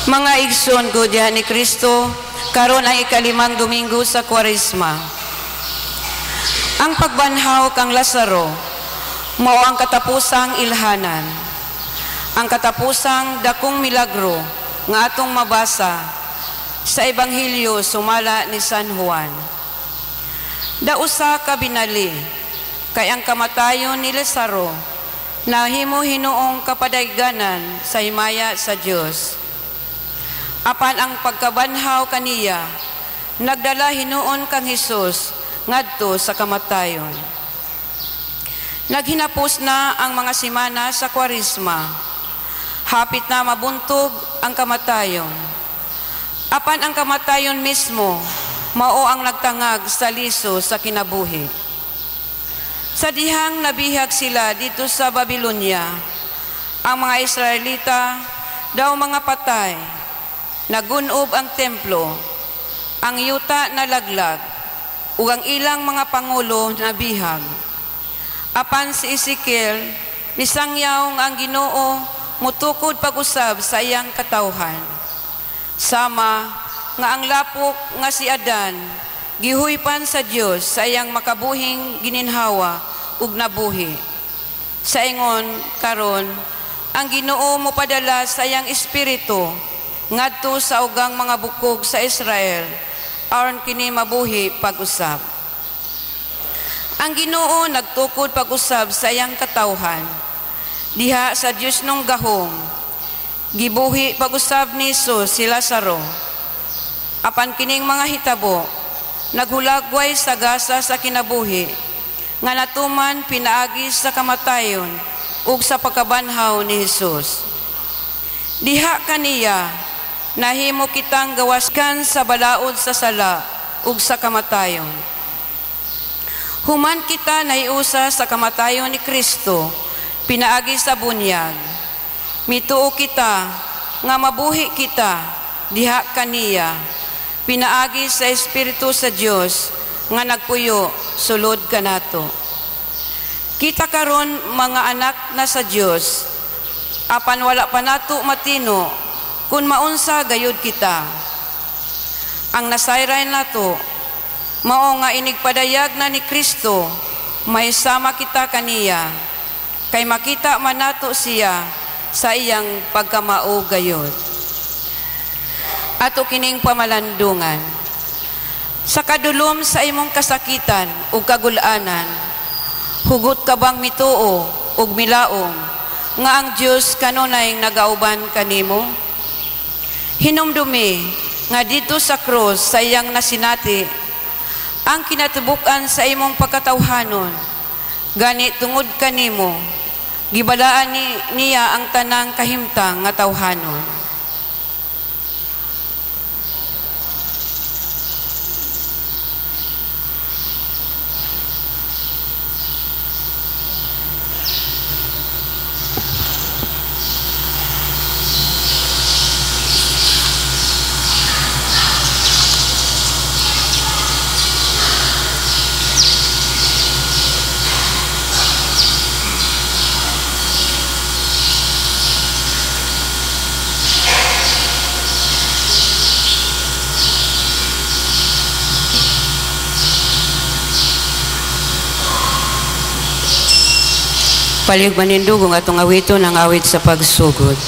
Mga igsoon ko diha ni Kristo, karon ang ikalimang Domingo sa Kwaresma. Ang pagbanhaw kang Lazaro mao ang katapusang ilhanan. Ang katapusang dakong milagro nga atong mabasa sa Ebanghelyo sumala ni San Juan. Dausa ka binali kay ang kamatayon ni Lazaro nahimo hinuong kapadayganan sa himaya sa Dios. Apan ang pagkabanhaw kaniya nagdala hinuon kang Hesus ngadto sa kamatayon. Naghinapos na ang mga semana sa Kwaresma. Hapit na mabuntog ang kamatayon. Apan ang kamatayon mismo mao ang nagtangag sa liso sa kinabuhi. Sa dihang nabihag sila dito sa Babylonia, ang mga Israelita daw mga patay. Nagunob ang templo, ang yuta nalaglag, ug ang ilang mga pangulo nabihag. Apan si Ezekiel, nisangyaw nga ang Ginoo mutukod pag-usab sa iyang katawhan. Sama nga ang lapok nga si Adan gihuypan sa Dios sa iyang makabuhing gininhawa ug nabuhi. Sa ingon karon, ang Ginoo mopadala sa iyang espiritu ngadto sa ugang mga bukog sa Israel aron kini mabuhi pag-usab. Ang Ginoo nagtukod pag-usab sa iyang katawhan diha sa Dios nung gahom. Gibuhi pag-usab ni Hesus si Lazaro. Apan kining mga hitabo naghulagway sa gasa sa kinabuhi nga natuman pinaagi sa kamatayon ug sa pagkabanhaw ni Hesus. Diha kaniya nahimo kitang gawaskan sa balaod sa sala ug sa kamatayon. Human kita nahiusa sa kamatayon ni Kristo pinaagi sa bunyag. Mituo kita nga mabuhi kita diha kaniya pinaagi sa Espiritu sa Dios nga nagpuyo sulod kanato. Kita karon mga anak na sa Dios, apan wala pa nato matino kun maunsa gayud kita. Ang nasayray nato mao nga inigpadayag na ni Kristo, may sama kita kaniya, kay makita man nato siya sa iyang pagkamao gayud. Ato kining pamalandungan. Sa kadulom sa imong kasakitan ug kagulanan, hugot ka bang mituo ug milaom nga ang Dios kanunay nagauban kanimo? Hinumdumi nga dito sa krus sa iyang nasinati ang kinatibuk-an sa imong pagkatawhanon, gani tungod kanimo gibalaan niya ang tanang kahimtang nga tawhanon. Palihog manindog ang atong awiton ang awit sa pagsugod.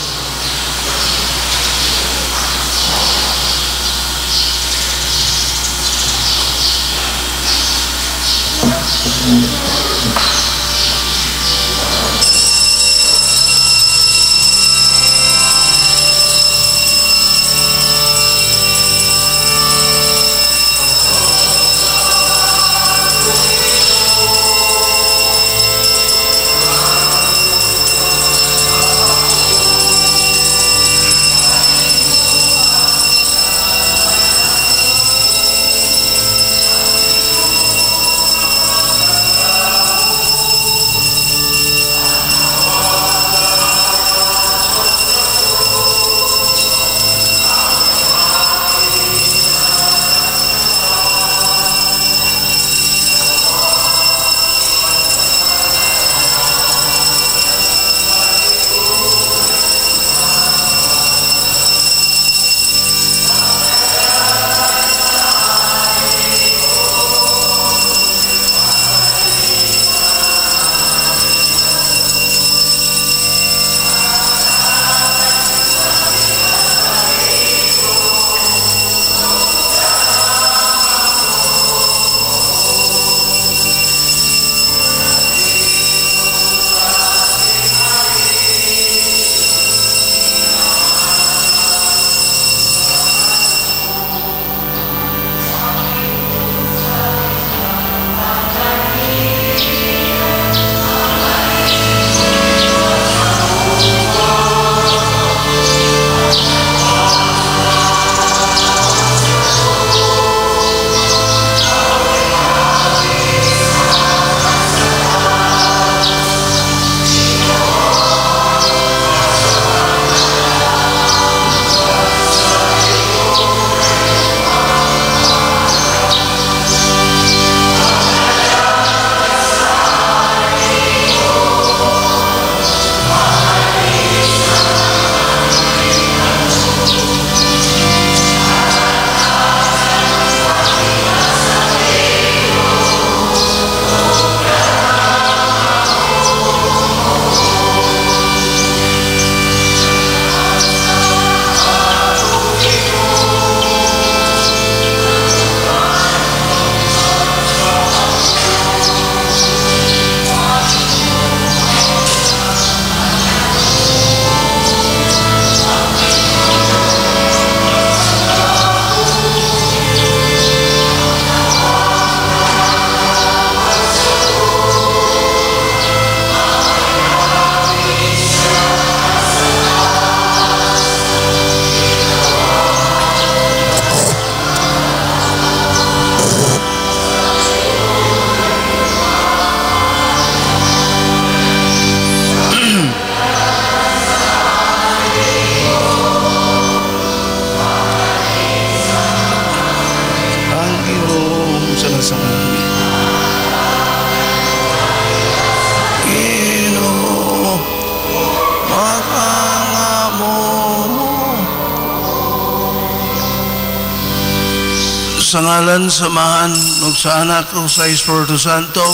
Sa ngalan sa Amahan, ug sa Anak, ug sa Espiritu Santo.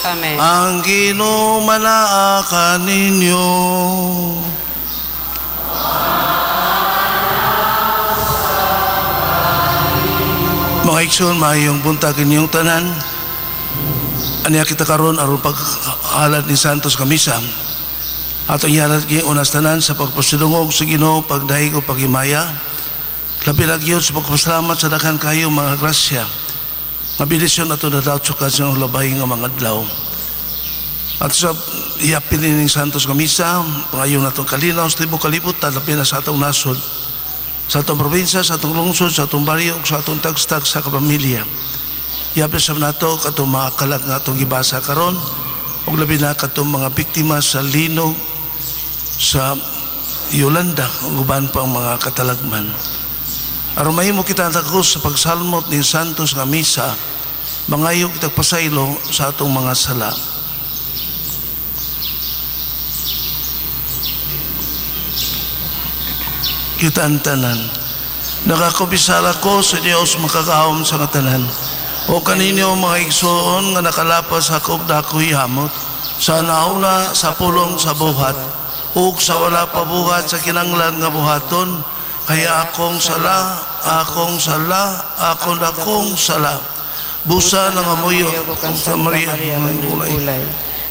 Amen. Ang Ginoo manaa kaninyo. Mga igsoon, maayong buntag inyong tanan. Aniya kita karon aron paghalad ni Santos nga Misa. Atong ihalad kini unas tanan sa pagpasidungog sa Ginoo, pagdahig o paghimaya. Labi na gyud sa pagpasalamat sa daghan kayo mga grasya. Mabilis yun ato nadawat sa kasang labay nga mga adlaw. At sa iyapin ning Santos nga Misa, pangayon natong kalinaw sa tibuok kalibutan, labi na sa atong nasod, sa atong probinsya, sa atong lungsod, sa atong baryo, sa atong tagstag, sa kapamilya. Iapin sa nato katong mga kalag nga atong gibasa karon, ug labi na katong mga biktima sa linog sa Yolanda ug uban pang mga katalagman. Aron mahimo kita takos sa pagsalmot ning Santos nga Misa, mangayo kitag pasaylo sa atong mga sala. Kita ang tanan. Nakakumpisal ako sa Dios makagahom sa katanan. O kaninyo mga igsoon nga nakalapas sa akong dakoy hamot, sa nauna, sa pulong, sa buhat, ug sa wala pa buhat sa kinanglan nga buhaton, kaya akong sala, akong sala, akong dakong sala. Busa ng amoyo, sa Maria, mga ulay.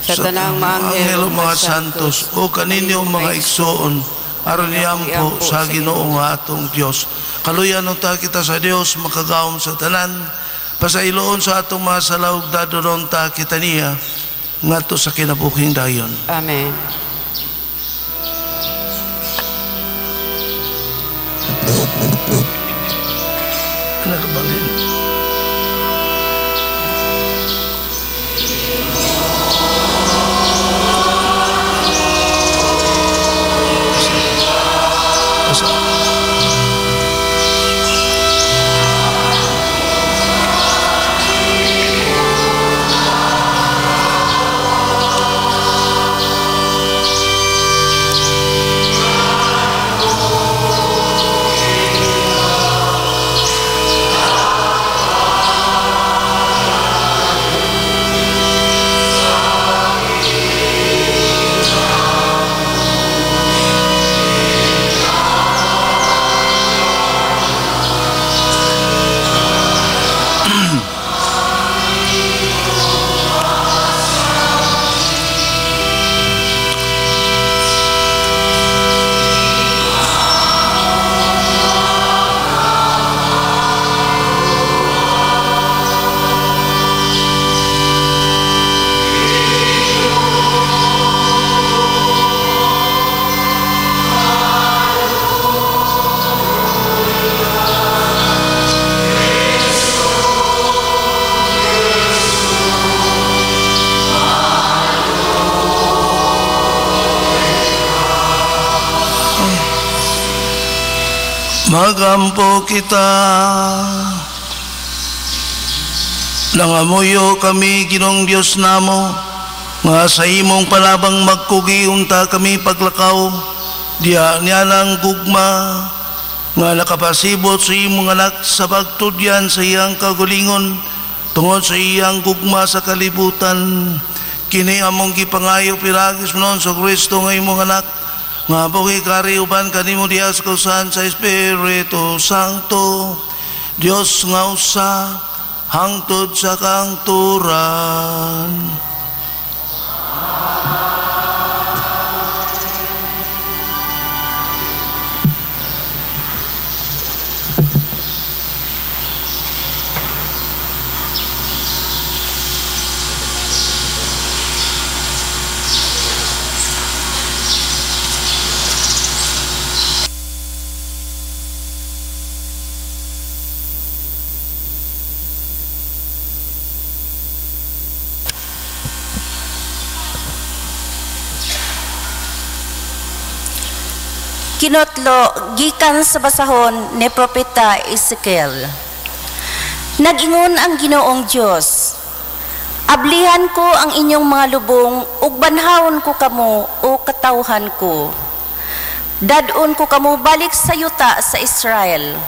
Sa tanang mga anghel, mga santos, o kaninyo mga igsoon, aron iyampo sa Ginoo nga atong Dios. Kaluyan unta kita sa Dios, makagahom sa tanan, pasailoon sa atong mga sala ug dadonon ta kita niya ngadto sa kinabuhing dayon. Amen. Nakabalin. Asa. Magampo kita. Nangamuyo kami, Ginoong Dios namo, nga sa imong palabang magkugi unta kami paglakaw, diya niya ng gugma, nga nakapasibot sa imong anak sa pagtudyan sa iyang kagulingon, tungod sa iyang gugma sa kalibutan. Kini among gipangayo piragis noon sa Kristo nga imong anak, nga buhi kari uban kanimo diha sa kausahan sa Espiritu Santo, Dios nga usa hangtod sa kangturan. Kinotlo gikan sa basahon ni Propeta Ezekiel. Nag-ingon ang Ginoong Dios, ablihan ko ang inyong mga lubong ug banhawon ko kamo o katawhan ko. Dadon ko kamo balik sa yuta sa Israel.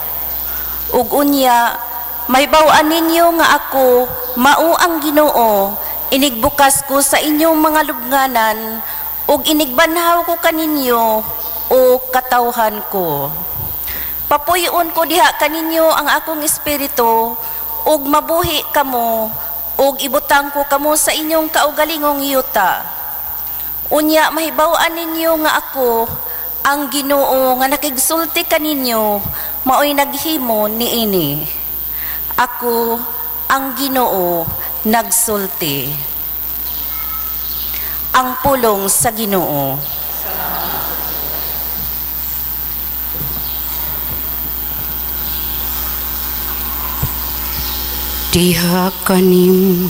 Ug unya Mahibaw-an ninyo nga ako mao ang Ginoo, inigbukas ko sa inyong mga lubnganan ug inigbanhaw ko kaninyo, o katawhan ko. Papuy-on ko diha kaninyo ang akong espiritu ug mabuhi kamo, ug ibutang ko kamo sa inyong kaugalingong yuta. Unya mahibaw-an ninyo nga ako ang Ginoo nga nakigsulti kaninyo, maoy naghimo niini. Ako ang Ginoo nagsulti. Ang pulong sa Ginoo. Diha kanim,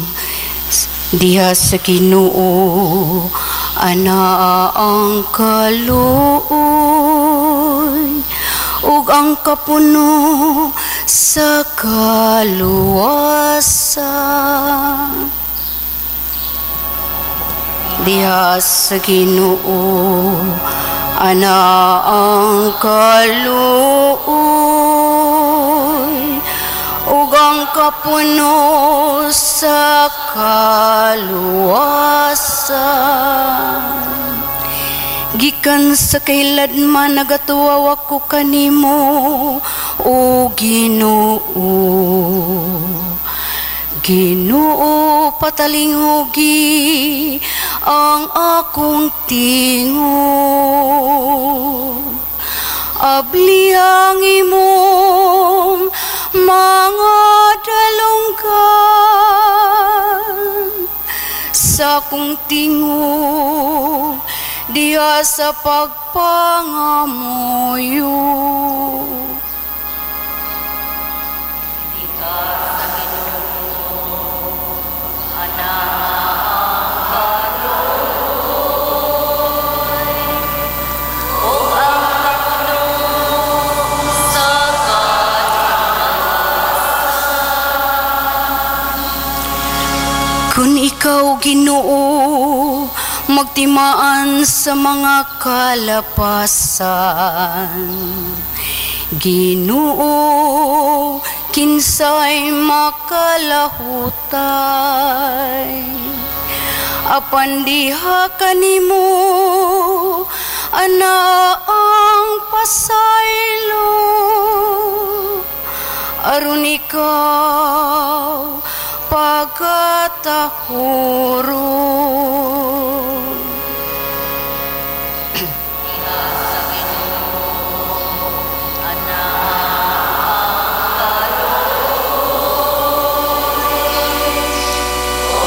diha sa Ginoo ana ang kaluoy ug ang kapuno sa kaluwasan. Diha sa Ginoo ana ang kaluoy ug ang kapuno sa kaluwasan. Gikan sa kailadman nagatuaw ako kanimo, o Ginoo. Ginoo, patalinghugi ang akong tingog. Abli ang imong mga dalunggan sa akong tingog diha sa pagpangamuyo. Diha sa Ginoo ana ang kaluoy ug ang kapuno sa kaluwasan. Kun ikaw, Ginoo, magtimaan sa mga kalapasan, Ginoo, kinsay makalahutay. Apan diha kanimo ana ang pasaylo, aron ikaw pagkatahuro. Diha sa Ginoo ana ang kaluoy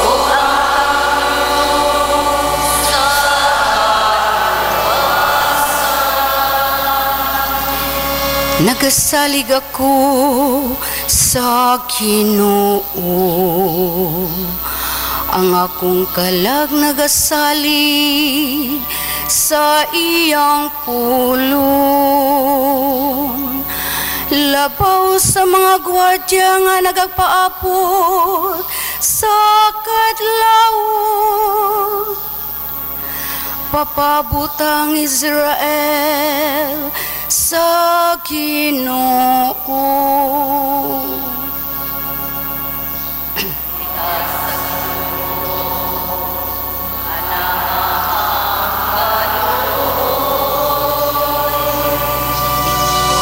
ug ang kapuno sa kaluwasan. Nagasalig ako sa Ginoo, ang akong kalag nagasalig sa iyang pulong. Labaw sa mga gwardya nga nagpaabot sa kadlawon, papabot ang Israel sa Ginoo. Diha sa Ginoo ana ang kaluoy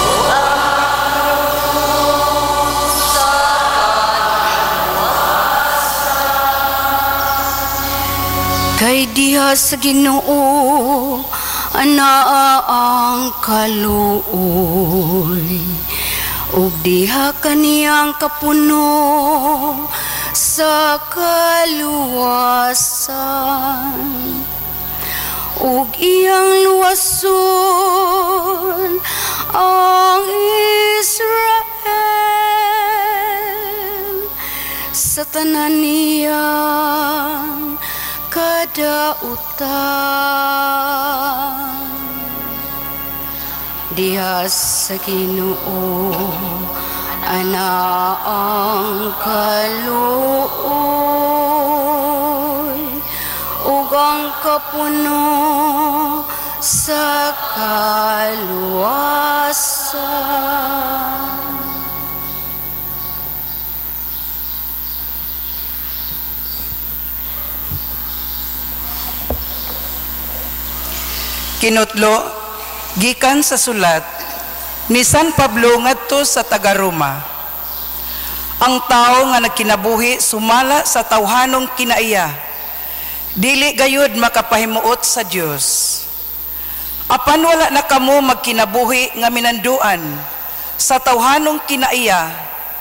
ug ang kapuno sa kaluwasan. Kay diha sa Ginoo ana ang kaluoy ug diha kaniyang kapuno sa kaluwasan, ug iyang luwason ang Israel sa tanan niyang kadautan. Diha sa Ginoo ana ang kaluoy ug ang kapuno sa kaluwasan. Kinutlo gikan sa sulat ni San Pablo ngadto sa taga-Roma. Ang tao nga nagkinabuhi sumala sa tawhanong kinaiya, dili gayud makapahimuot sa Dios. Apan wala na kamo magkinabuhi nga minanduan sa tawhanong kinaiya,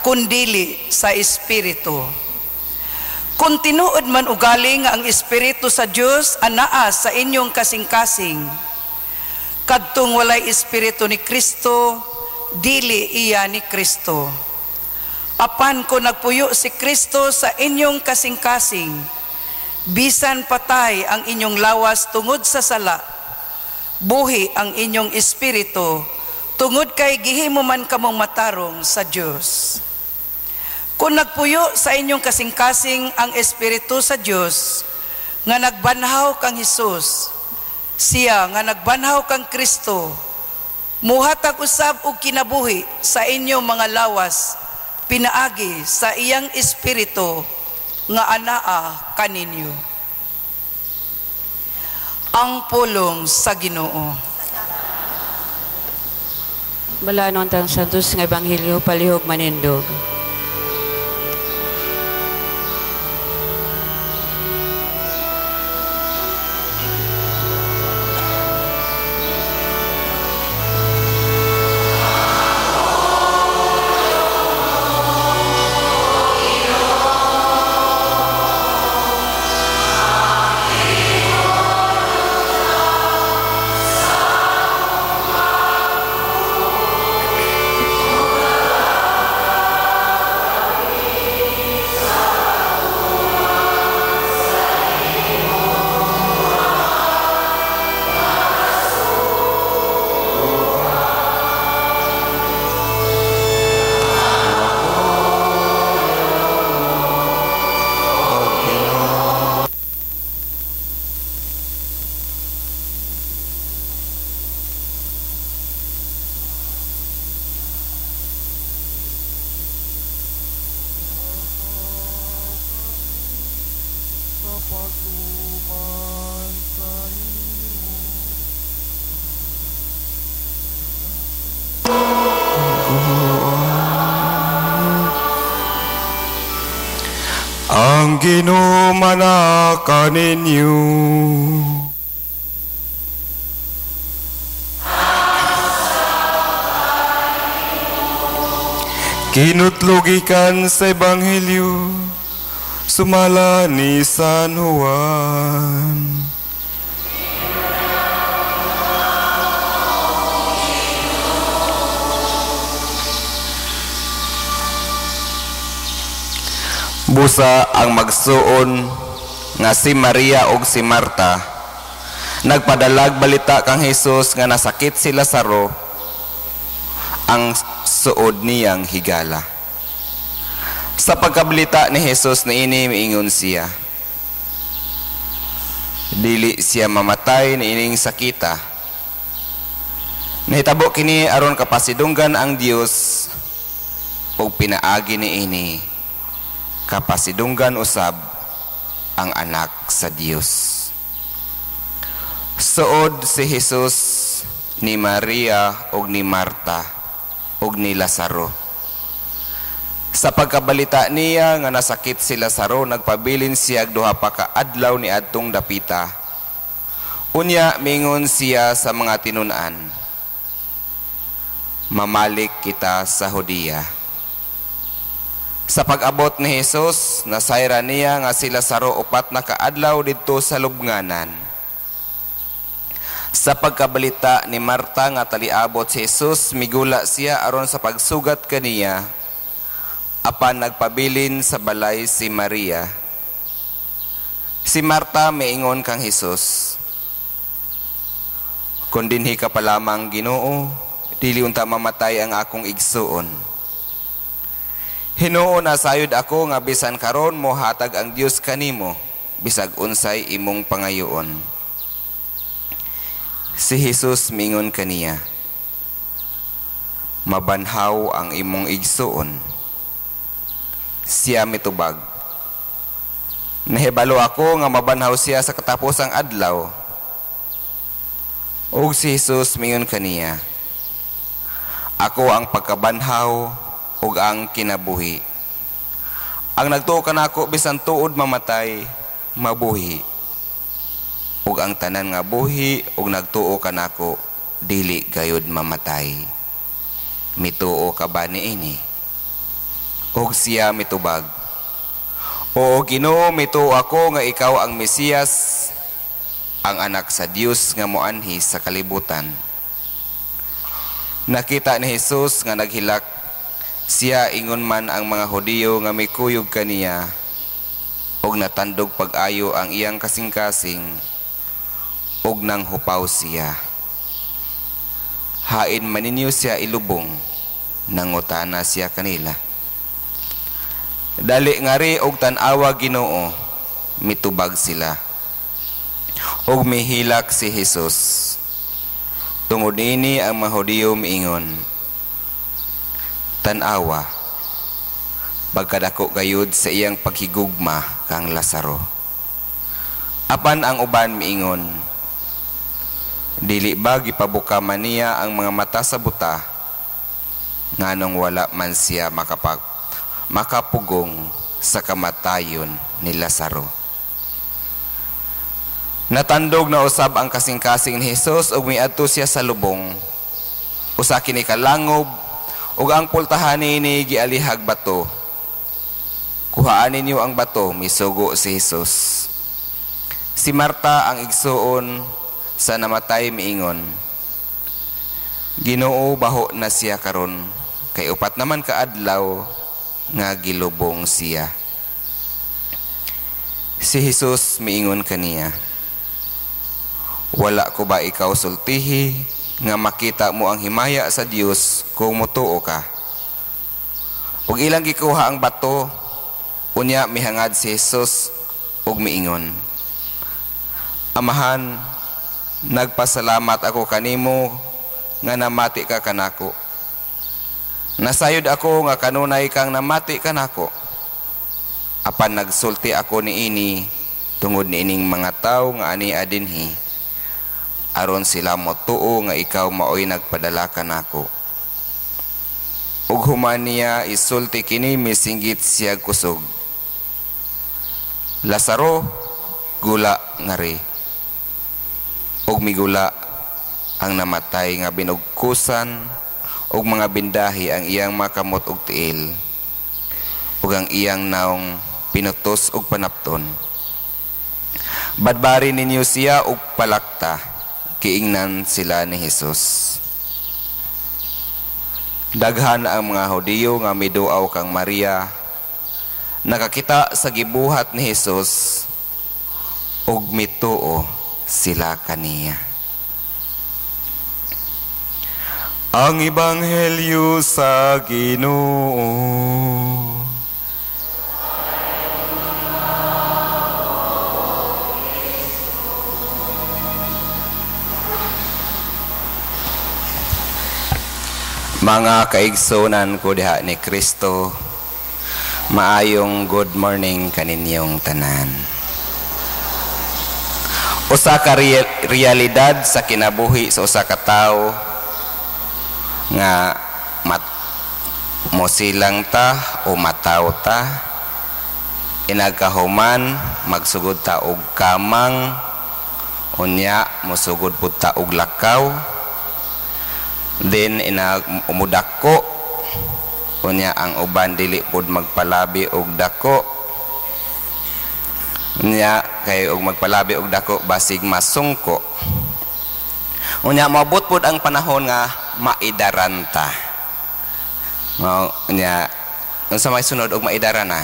kundili sa Espiritu. Kung tinuod man ugali nga ang Espiritu sa Dios anaa sa inyong kasing-kasing, kadtong walay Espiritu ni Kristo, dili iya ni Kristo. Apan kung nagpuyo si Kristo sa inyong kasing-kasing, bisan patay ang inyong lawas tungod sa sala, buhi ang inyong espiritu tungod kay gihimo man kamong matarong sa Dios. Kung nagpuyo sa inyong kasing-kasing ang Espiritu sa Dios nga nagbanhaw kang Hesus, siya nga nagbanhaw kang Kristo, muhatag usab og kinabuhi sa inyong mga lawas pinaagi sa iyang Espiritu nga anaa kaninyo. Ang pulong sa Ginoo. Balanon tang Santos nga Ebanghelyo, palihog manindog. Ang Ginoo manaka ninyo. Kinutlogikan sa Ebanghelyo sumala ni San Juan. Busa ang magsuon nga si Maria og si Marta nagpadalag balita kang Hesus nga nasakit si Lazaro, ang suod niyang higala. Sa pagkabalita ni Hesus niini, miingon siya, dili siya mamatay niining sakita. Nahitabo kini aron kapasidunggan ang Dios ug pinaagi niini kapasidunggan usab ang anak sa Dios. Suod si Hesus ni Maria ug ni Marta ug ni Lazaro. Sa pagkabalita niya nga nasakit si Lazaro, nagpabilin siya duha pa ka adlaw ni adtong dapita. Unya mingon siya sa mga tinun-an, mamalik kita sa Judea. Sa pag-abot ni Hesus, nasayra niya nga si Lazaro 4 na kaadlaw didto sa lubnganan. Sa pagkabalita ni Marta nga taliabot si Hesus, migula siya aron sa pagsugat kaniya, apan nagpabilin sa balay si Maria. Si Marta miingon kang Hesus, "Kun dinhi ka pa lamang, Ginoo, dili unta mamatay ang akong igsuon. Hinuon na sayod ako nga bisan karon mohatag ang Dios kanimo, bisag unsay imong pangayoon." Si Hesus mingon kaniya, "Mabanhaw ang imong igsuon." Siya mitubag, "Nahibalo ako nga mabanhaw siya sa katapusang adlaw." Ug si Jesus mingon kaniya, "Ako ang pagkabanhaw ug ang kinabuhi. Ang nagtuo kanako bisan tuod mamatay, mabuhi. Ug ang tanan nga buhi ug nagtuo kanako dili gayud mamatay. Mituo ka ba niini?" Ug siya mitubag, "Oo Ginoo, mituo ako nga ikaw ang Mesiyas, ang anak sa Dios nga moanhi sa kalibutan." Nakita ni Jesus nga naghilak siya, ingon man ang mga Hudiyo nga mikuyog kaniya, ug natandog pag-ayo ang iyang kasing-kasing, ug nang hupaw siya. "Hain man ninyo siya ilubong?" nangutana siya kanila. "Dali ngari og tan-awa, Ginoo," mitubag sila. Ug mihilak si Jesus. Tungod niini ang mga Hudiyo miingon, "Tan-awa, pagkadako gayud sa iyang paghigugma kang Lazaro." Apan ang uban miingon, "Dili ba gipabuka man niya ang mga mata sa buta, nganong wala man siya makapugong sa kamatayon ni Lazaro?" Natandog na usab ang kasing-kasing ni Jesus ug miadto siya sa lubong. Usa kini ka langob ug ang pultahan niini gialihag bato. "Kuhaan ninyo ang bato," misugo si Jesus. Si Marta, ang igsuon sa namatay, miingon, "Ginoo, baho na siya karon, kay 4 naman ka adlaw nga gilubong siya." Si Jesus miingon kaniya, "Wala ko ba ikaw sultihi nga makita mo ang himaya sa Dios kung motuo ka?" Ug ilang gikuha ang bato, unya mihangad si Jesus ug miingon, "Amahan, nagpasalamat ako kanimo nga namati ka kanako. Nasayod ako nga kanunay kang namati kanako. Apan nagsulti ako niini tungod niining mga tawo nga ania dinhi, aron sila motuo nga ikaw maoy nagpadala kanako." Ug human niya isulti kini, misinggit siya kusog, "Lazaro, gula ngari." Ug migula ang namatay nga binugkusan og mga bindahi ang iyang makamot og tiil, ug ang iyang naong pinutos og panapton. "Badbari ninyo siya og palakta," kiingnan sila ni Jesus. Daghan ang mga Hudiyo nga miduaw kang Maria, nakakita sa gibuhat ni Jesus ug mituo sila kaniya. Ang Ebanghelyo sa Ginoo. Mga kaigsunan ko diha ni Kristo, maayong good morning kaninyong tanan. Usa ka realidad sa kinabuhi sa usa ka tawo nga mosilang ta o mataw ta, inagkahuman magsugod ta og kamang, unya mosugod pud ta og lakaw, then umudako, unya ang uban dili pud magpalabi og dako, unya kay og magpalabi og dako basig masungko, unya moabot pud ang panahon nga maidaran ta. Mao unya unsa may sunod og maidaran na?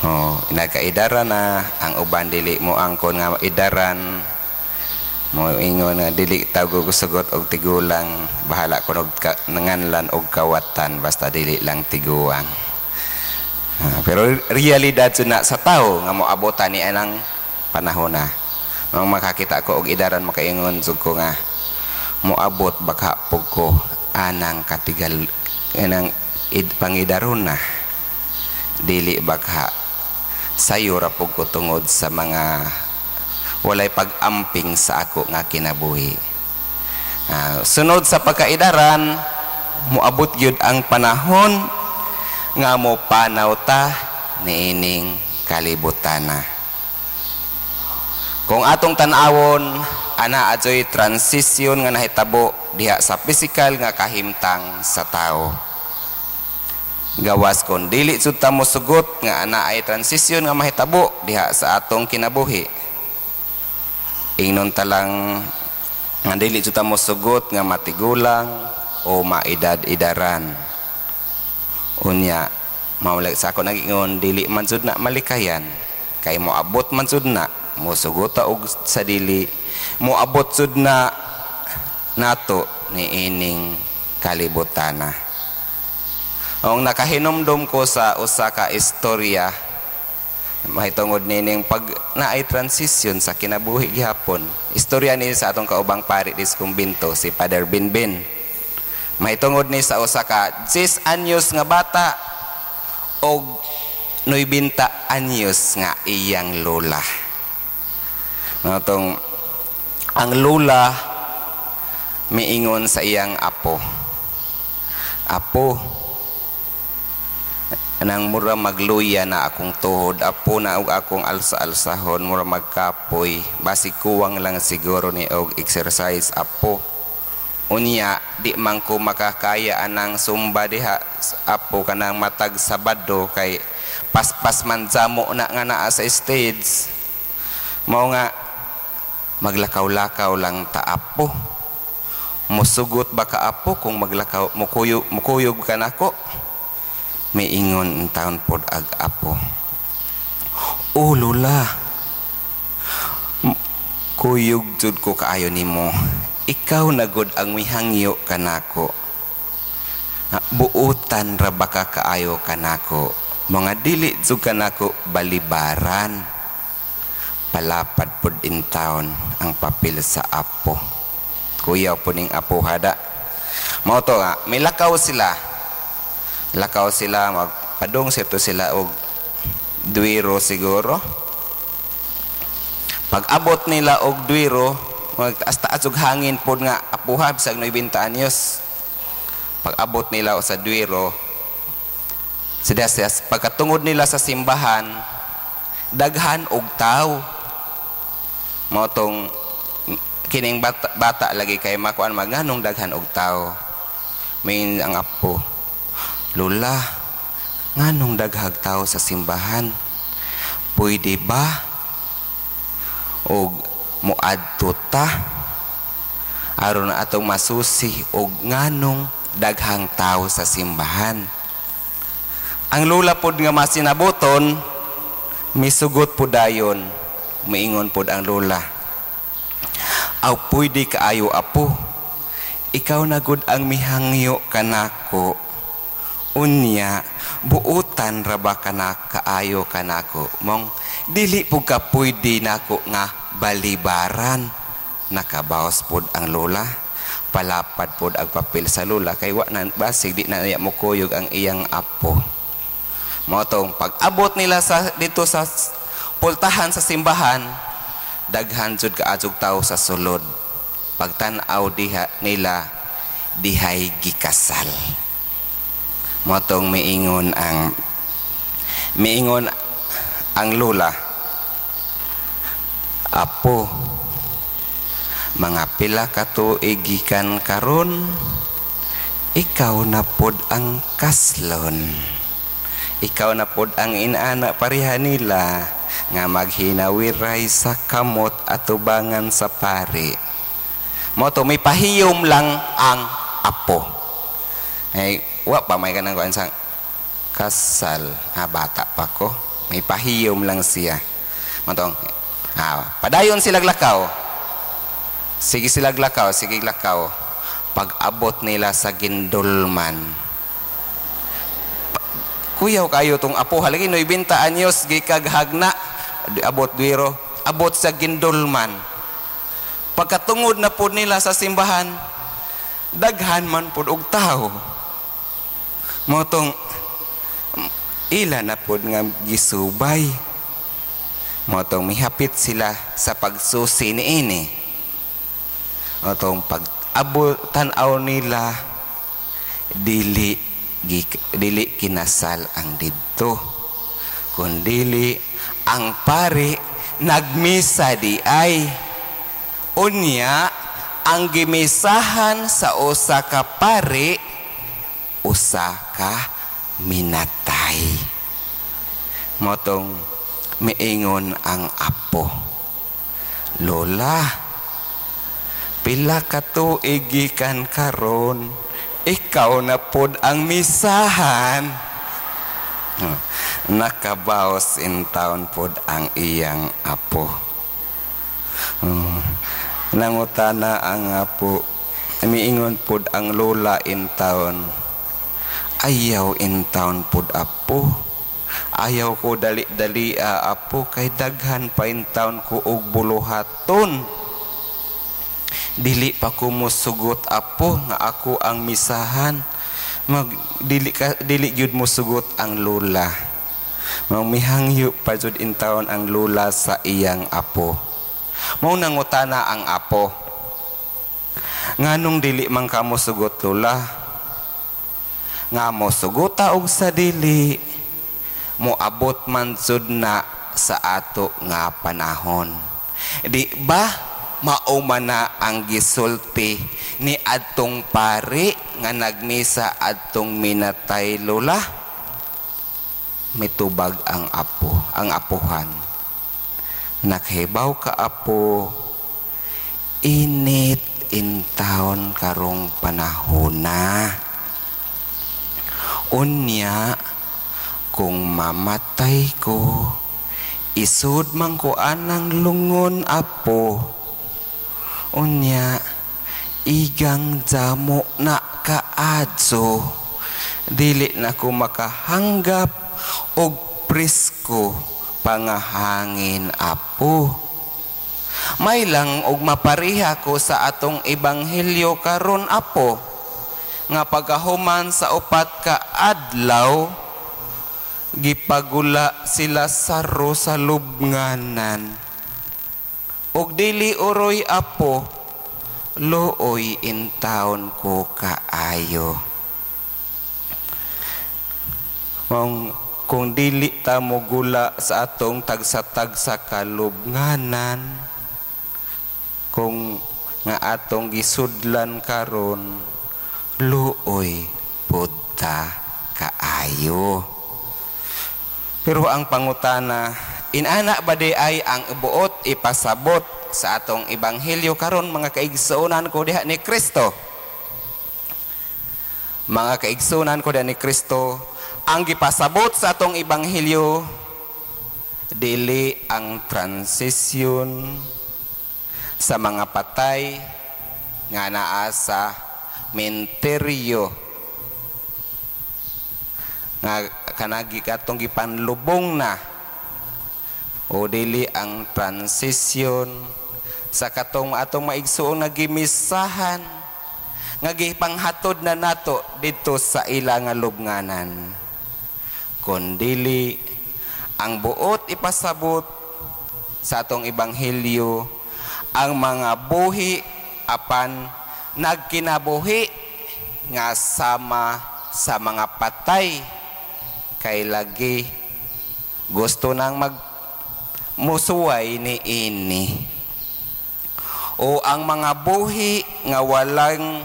Oh, inagkaidaran na ang uban dili mo angkon nga maidaran, mo ingon nga dili tago gusugot og tigulang, bahala kun og nanganlan og kawatan basta dili lang tiguang. Pero realidad na sa tao nga moabotan ni anang panahon na. Nang makakita ko og idaran, makaingon jud ko nga moabot baka pug ko anang katigal anang pangidaron na, dili bakha sayo ra pug ko tungod sa mga Walay pag-amping sa ako nga kinabuhi. Sunod sa pagkaidaran, moabot gyud ang panahon nga mo panaw ta niining kalibutana. Kung atong tan-awon, ana adyoy transition nga nahitabo diha sa physical nga kahimtang sa tao. Gawas kon dili jud ta mosugot nga ana ay transition nga mahitabo diha sa atong kinabuhi. Ingnon ta lang nga dili jud ta mosugot nga matigulang o maedad-edaran. Unya, maulag sa ako nagingon, dili man jud na malikayan kay moabot man jud na, mosugot ta og sa dili, moabot jud na nato niining kalibutana. Ang nakahinumdum ko sa usa ka istorya mahitungod nining pag naay transition sa kinabuhi gihapon. Istorya ni sa atong kaubang pari dis kumbinto, si Father Binbin. Mahitungod ni sa usa ka 10 anyos nga bata og 90 anyos nga iyang lola. Matong ang lola miingon sa iyang apo, "Apo, anang mura magluya na akong tuhod, apo, na og akong alsa-alsahon mura magkapoy, basig kuwang lang siguro ni og exercise, apo. Unya di man ko makakaya anang sumba diha, apo, kanang matag Sabado kay paspas man jamo na nga naa sa stage. Mao nga maglakaw-lakaw lang ta, apo. Musugot ba ka, apo, kung maglakaw, mukuyog, mukuyog ka nako?" Miingon ang taon pod ag apo, "Oh lola, kuyog jud ko kaayo nimo. Ikaw na gud ang mihangyo kanako. Buutan ra ba ka kaayo kanako, mga dili jud kanako balibaran." Palapad pod in town ang papel sa apo. Kuyaw po ning apo hada. Mao to nga milakaw sila. Lakaw sila, magpadung sito sila og duwiro siguro. Pag abot nila og duwiro, magtaas-taas og hangin pod nga apuha bisag 90 anyos. Pag abot nila sa duwiro, sila pagkatungod nila sa simbahan, daghan og tawo. Mao tong kining bata, bata lagi kay makuan maganong daghan og tawo. May ang apo, "Lola, nganong daghag tao sa simbahan? Pwede ba og moadto ta aron atong masusi og nganong daghang tao sa simbahan?" Ang lola pod nga masinabuton, misugot pod dayon. Miingon pod ang lola, "Aw, pwede kaayo, apo. Ikaw na gud ang mihangyo kanako. Unya, buutan ra ba kana kaayo kanako? Mong dili pud ka pwede nako nga balibaran." Nakabawas pod ang lola. Palapad pod ang papel sa lola kay wa na basig di na niya mokuyog ang iyang apo. Mao tong pag-abot nila sa dito sa pultahan sa simbahan, daghan jud kaadtog tawo sa sulod. Pagtan-aw diha nila, dihay gikasal. Mao tong miingon ang lola, "Apo, mga pila ka tuig gikan karon, ikaw na pod ang kaslon. Ikaw na pod ang inaana pareha nila nga maghinawiray sa kamot atubangan sa pari." Mao to may pahiyom lang ang apo. Ay, wa pa may kanang kuan sa kasal, bata pa ko. May pahiyom lang siya. Mao tong padayon sila lakaw. Sige sila lakaw, sige lakaw. Pag abot nila sa gindulman, kuyaw kayo tong apo, haligi 90 anyos gikag hagna, abot duiro, abot sa gindulman. Pagkatungod na po nila sa simbahan, daghan man pod og tao. Mao tong ila na pod nga gisubay. Mao tong mihapit sila sa pagsusi niini. Mao tong pag-abot tan-aw nila, dili dili kinasal ang didto, kun dili ang pari nagmisa di ay. Unya ang gimisahan sa usa ka pari, usa ka minatay. Mao tong miingon ang apo, "Lola, pila ka tuig gikan karon ikaw na pod ang misahan?" Nakabaos in town pod ang iyang apo. Nangutana ang apo, miingon pod ang lola in town, "Ayaw in town pod, apo. Ayaw ko dali-dali, apo, kay daghan pa in town ko og buluhaton. Dili pa ko mosugot, apo, nga ako ang misahan." Mag dili ka, dili gyud mosugot ang lola. Mao mihangyo pa jud in town ang lola sa iyang apo. Mao nangutana ang apo, "Nganong dili man ka mosugot, lola?" "Nga mosugota og sa dili, moabot man jud na sa ato nga panahon. Di ba mao man na ang gisulti ni adtong pari nga nagmisa adtong minatay, lola?" Mitubag ang apo, ang apuhan, "Nakahibaw ka, apo, init in town karong panahona. Unya kung mamatay ko, isod man ko anang lungon, apo. Unya igang jamo na kaadso, dili na ko makahanggap og presko pangahangin, apo. May lang og mapareha ko sa atong ebanghelyo karon, apo, nga pagkahuman sa 4 ka adlaw gipagula sila Lazaro sa lubnganan. Og dili uroy, apo, luoy in town ko kaayo." Mong kung dili ta mogula sa atong tagsa-tagsa kalubnganan, kung nga atong gisudlan karon, luoy pud ta kaayo. Pero ang pangutana, inana ba di ay ang buot ipasabot sa atong ebanghelyo karon, mga kaigsuonan ko diha ni Kristo? Mga kaigsuonan ko diha ni Kristo, ang gipasabot sa atong ebanghelyo dili ang transition sa mga patay nga naa sa menteryo nga kanagi katong gipanlubong na, o dili ang transition sa katong atong maigsuong nga gimisahan nga gipanghatod na nato didto sa ila nga lubnganan, kundili ang buot ipasabot sa atong ebanghelyo ang mga buhi apan nagkinabuhi nga sama sa mga patay, kay lagi gusto nang mag musuway ni ini, o ang mga buhi nga walang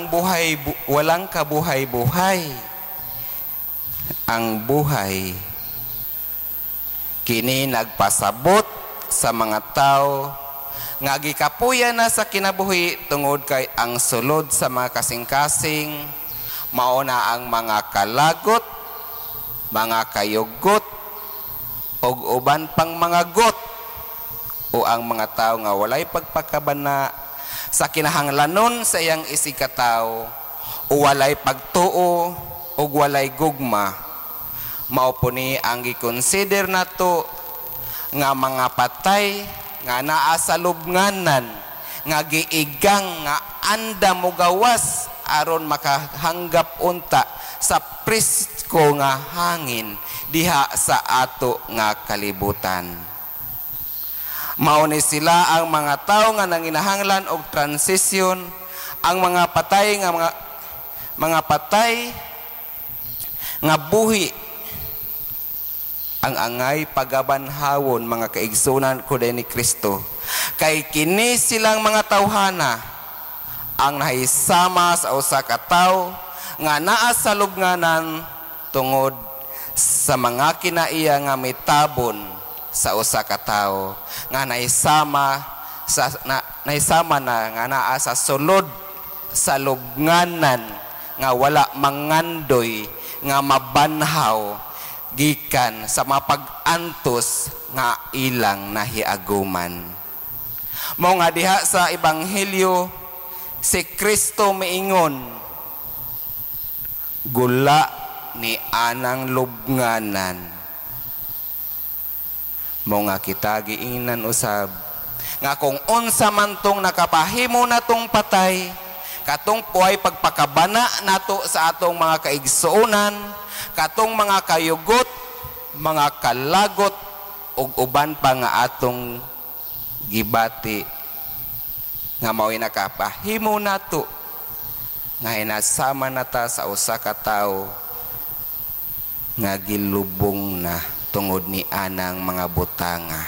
buhay, walang kabuhay-buhay. Ang buhay kini nagpasabot sa mga tao nga gikapuya na sa kinabuhi tungod kay ang sulod sa mga kasing-kasing mao na ang mga kalagot, mga kayugot, og uban pang mga got, o ang mga tao nga walay pagpakabana sa kinahanglanon sa iyang isigkatawo, o walay pagtuo og walay gugma. Mao po ni ang gikonsider nato nga mga patay nga naa sa lubnganan, nga giigang nga anda mogawas aron makahanggap unta sa presko nga hangin diha sa ato nga kalibutan. Mao ni sila ang mga tawo nga nanginahanglan og transisyon, ang mga patay nga mga patay nga buhi ang angay pagabanhawon, mga kaigsunan ko ni Kristo, kay kini silang mga tawhana ang nahisama sa usa ka tawo nga naa sa lubnganan tungod sa mga kinaiya nga mitabon sa usa ka tawo nga nahisama sa nahisama na nga naa sa sulod sa lubnganan nga wala mangandoy nga mabanhaw gikan sa mapag-antos nga ilang nahiaguman. Mao nga diha sa Ebanghelyo, si Kristo miingon, "Gula ni anang lubnganan." Mao nga kita giingnan usab nga kung unsa man tong nakapahimo natong patay, katong puay pagpakabana nato sa atong mga kaigsuonan, katong mga kayugot, mga kalagot ug uban pa nga atong gibati nga mao'y nakapahimo nato nga hinasama nata sa usa ka tawo nga gilubong na tungod ni anang mga butanga.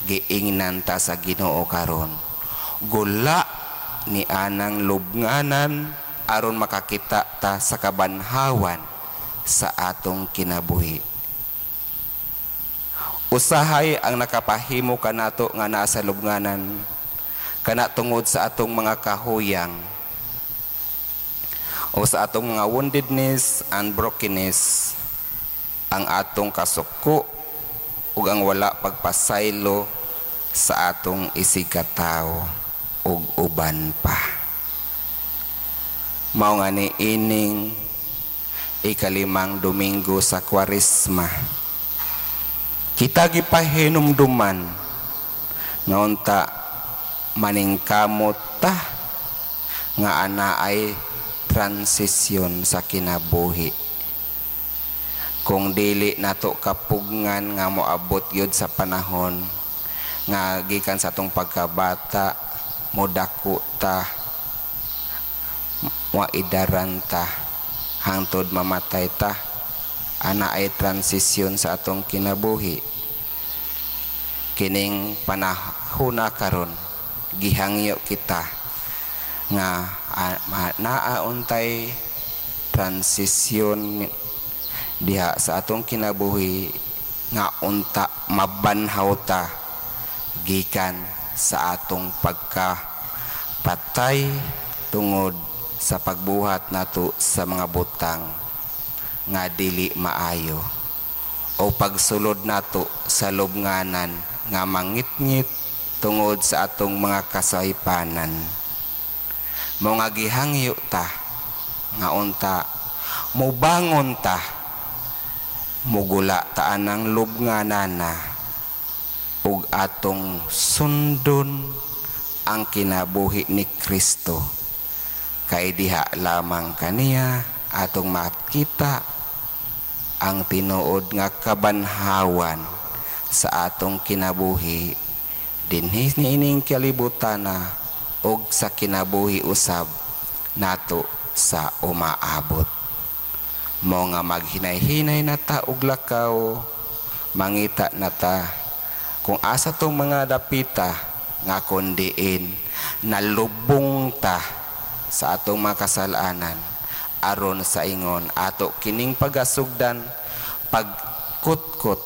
Giingnan ta sa Ginoo karon, gula ni anang lubnganan aron makakita ta sa kabanhawan sa atong kinabuhi. Usahay ang nakapahimo kanato nga nasa lubnganan kana tungod sa atong mga kahuyang o sa atong mga woundedness and brokenness, ang atong kasuko ug ang wala pagpasaylo sa atong isigkatawo ug uban pa. Mao nga ni ining ikalimang Domingo sa Kwaresma, kita gipahinumduman nga unta maningkamot ta nga ana ay transisyon sa kinabuhi. Kung dili nato kapugngan nga moabot gyud sa panahon nga gikan sa atong pagkabata modako ta, moidaran ta hangtod mamatay ta, ana ay transisyon sa atong kinabuhi. Kining panahona karon gihangyo kita nga naa untay transisyon diha sa atong kinabuhi nga unta mabanhaw ta gikan sa atong pagkapatay tungod sa pagbuhat nato sa mga butang nga dili maayo o pagsulod nato sa lubnganan nga mangitngit tungod sa atong mga kasaypanan. Mao nga gihangyo ta nga unta mobangon ta, mugula ta anang lubnganana ug atong sundon ang kinabuhi ni Kristo, kay diha lamang kaniya atong makita ang tinuod nga kabanhawan sa atong kinabuhi dinhi niining kalibutana ug sa kinabuhi usab nato sa umaabot. Mao nga maghinay-hinay na ta og lakaw, mangita na ta kung asa tong mga dapita nga kundiin nalubong ta sa atong mga kasalanan, aron sa ingon ato kining pagasugdan pagkutkot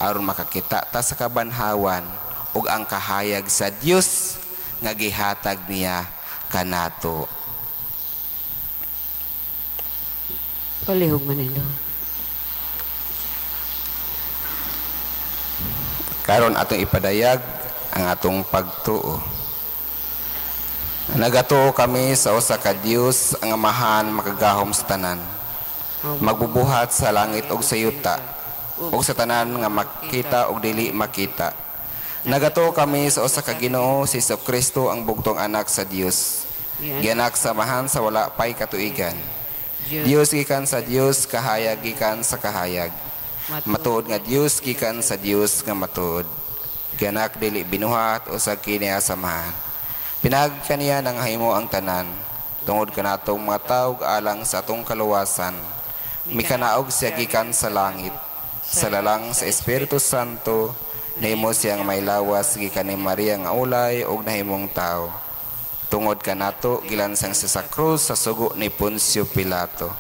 aron makakita ta sa kabanhawan ug ang kahayag sa Dios nga gihatag niya kanato. Palihog manindog. Karon atong ipadayag ang atong pagtuo. Nagatuo kami sa usa ka Dios, ang Amahan makagahom sa tanan, magbubuhat sa langit ug sa yuta, ug sa tanan nga makita ug dili makita. Nagatuo kami sa usa ka Ginoo, si Jesucristo, ang bugtong anak sa Dios, gianak sa Amahan sa wala pay katuigan. Dios gikan sa Dios, kahayag gikan sa kahayag. Matuod nga Dios gikan sa Dios nga matuod. Gianak dili binuhat usag kini asamahan. Pinaagi kaniya nahimo ang tanan. Tungod kanatong mga tawo alang sa atong kaluwasan. Mikanaog siya gikan sa langit. Sa lalang sa Espiritu Santo, nahimo siyang may lawas gikan ni Maria nga ulay ug nahimong tawo. Tungod kanato gilansang siya sa krus sa sugo ni Poncio Pilato.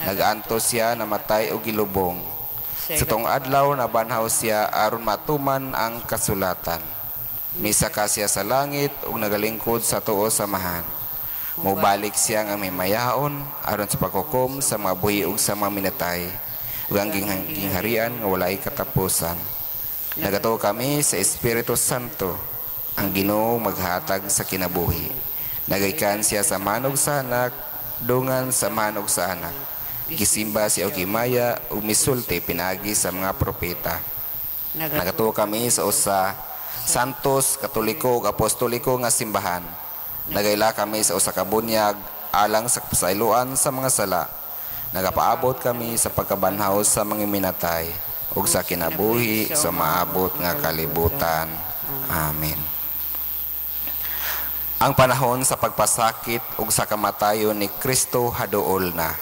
Nagantos siya, namatay ug gilubong. Sa tuong adlaw nabanhaw siya aron matuman ang kasulatan. Misaka siya sa langit ug nagalingkod sa tuo sa Amahan. Mobalik siya nga may mayaon aron sa paghukom sa mga buhi ug sa mga minatay, ug ang gingharian nga walay katapusan. Nagatuo kami sa Espiritu Santo, ang Ginoo maghatag sa kinabuhi. Nagaikan siya sa manog sa anak, dungan sa manog sa anak. Gisimba siya og himaya ug misulti pinaagi sa mga propeta. Nagatuo kami sa usa Santos, Katoliko ug Apostoliko nga simbahan. Nagaila kami sa usa ka bunyag alang sa kapasayloan sa mga sala. Nagapaabot kami sa pagkabanhaw sa mga minatay ug sa kinabuhi sa maabot nga kalibutan. Amen. Ang panahon sa pagpasakit ug sa kamatayon ni Kristo haduol na.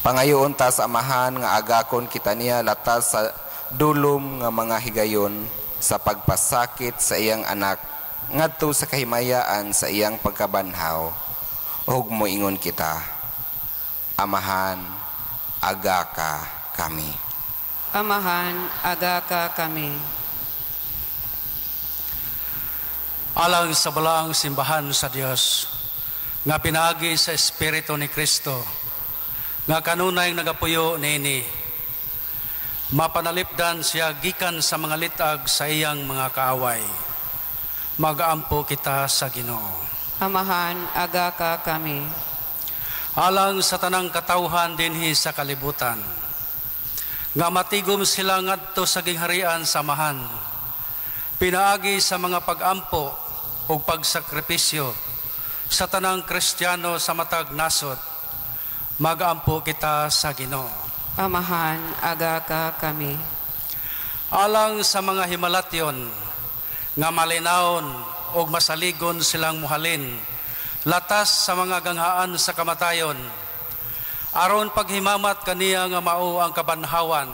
Pangayoon ta sa Amahan nga agakon kita niya latas sa dulom nga mga higayon sa pagpasakit sa iyang anak ngadto sa kahimayaan sa iyang pagkabanhaw. Ug moingon kita, Amahan, agaka kami. Amahan, agaka kami. Alang sa balaang simbahan sa Dios nga pinaagi sa Espiritu ni Kristo nga kanunay nagapuyo niini, mapanalipdan siya gikan sa mga litag sa iyang mga kaaway. Magaampo kita sa Ginoo. Amahan, agaka kami. Alang sa tanang katawhan dinhi sa kalibutan nga matigom sila ngadto sa gingharian sa Amahan, pinaagi sa mga pag-ampo ug pagsakripisyo sa tanang Kristiyano sa matag nasod, magaampo kita sa Ginoo. Amahan, agaka kami. Alang sa mga himalatyon nga malinawon ug masaligon silang muhalin latas sa mga ganghaan sa kamatayon, aron paghimamat kaniya nga mao ang kabanhawan,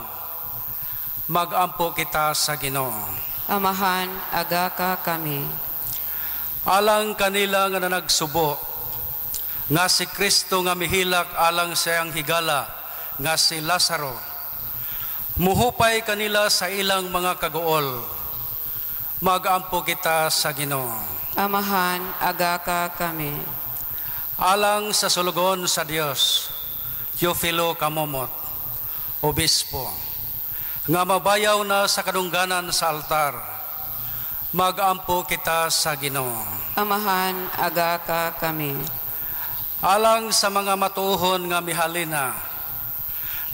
magampo kita sa Ginoo. Amahan, agaka kami. Alang kanila nga nanagsubo nga si Kristo nga mihilak alang sa iyang higala nga si Lazaro, muhupay kanila sa ilang mga kaguol, magampo kita sa Ginoo. Amahan, agaka kami. Alang sa sulugon sa Dios, Teofilo Camomot, Obispo, nga mabayaw na sa kadungganan sa altar, magampo kita sa Ginoo. Amahan, agaka kami. Alang sa mga matuohon nga mihalina,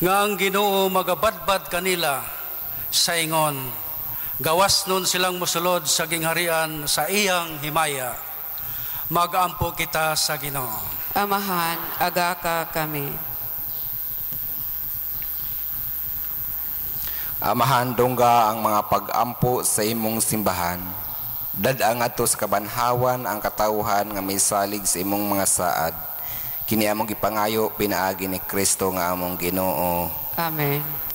nga ang Ginoo magabadbad kanila sa ingon, gawas nun silang musulod sa gingharian sa iyang himaya, magampo kita sa Ginoo. Amahan, agaka kami. Amahan, dungga ang mga pag-ampo sa imong simbahan. Dad-ang adto sa kabanhawan ang katawhan nga misalig sa imong mga saad. Kini among gipangayo pinaagi ni Kristo nga among Ginoo. Amen.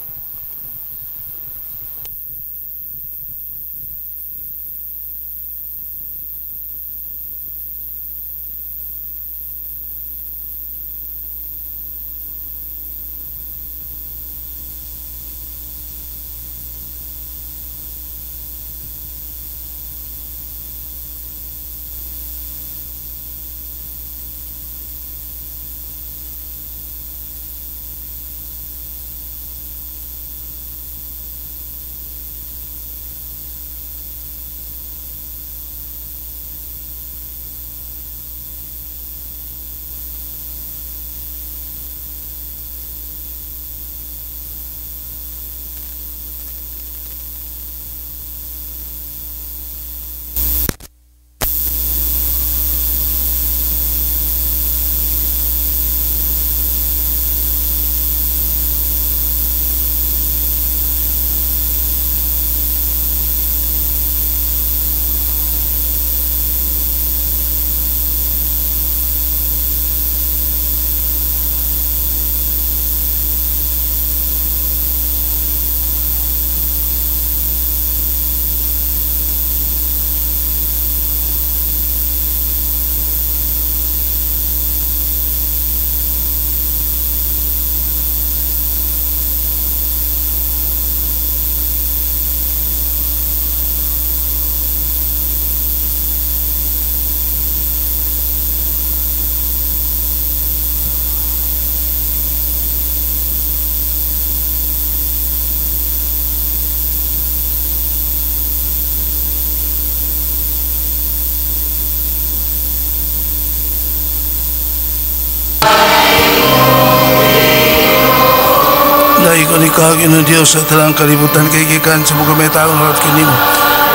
Dahil ikaw, Ginoong Diyos, sa talang kalibutan kay gikan sa mga may taong harap kinimo.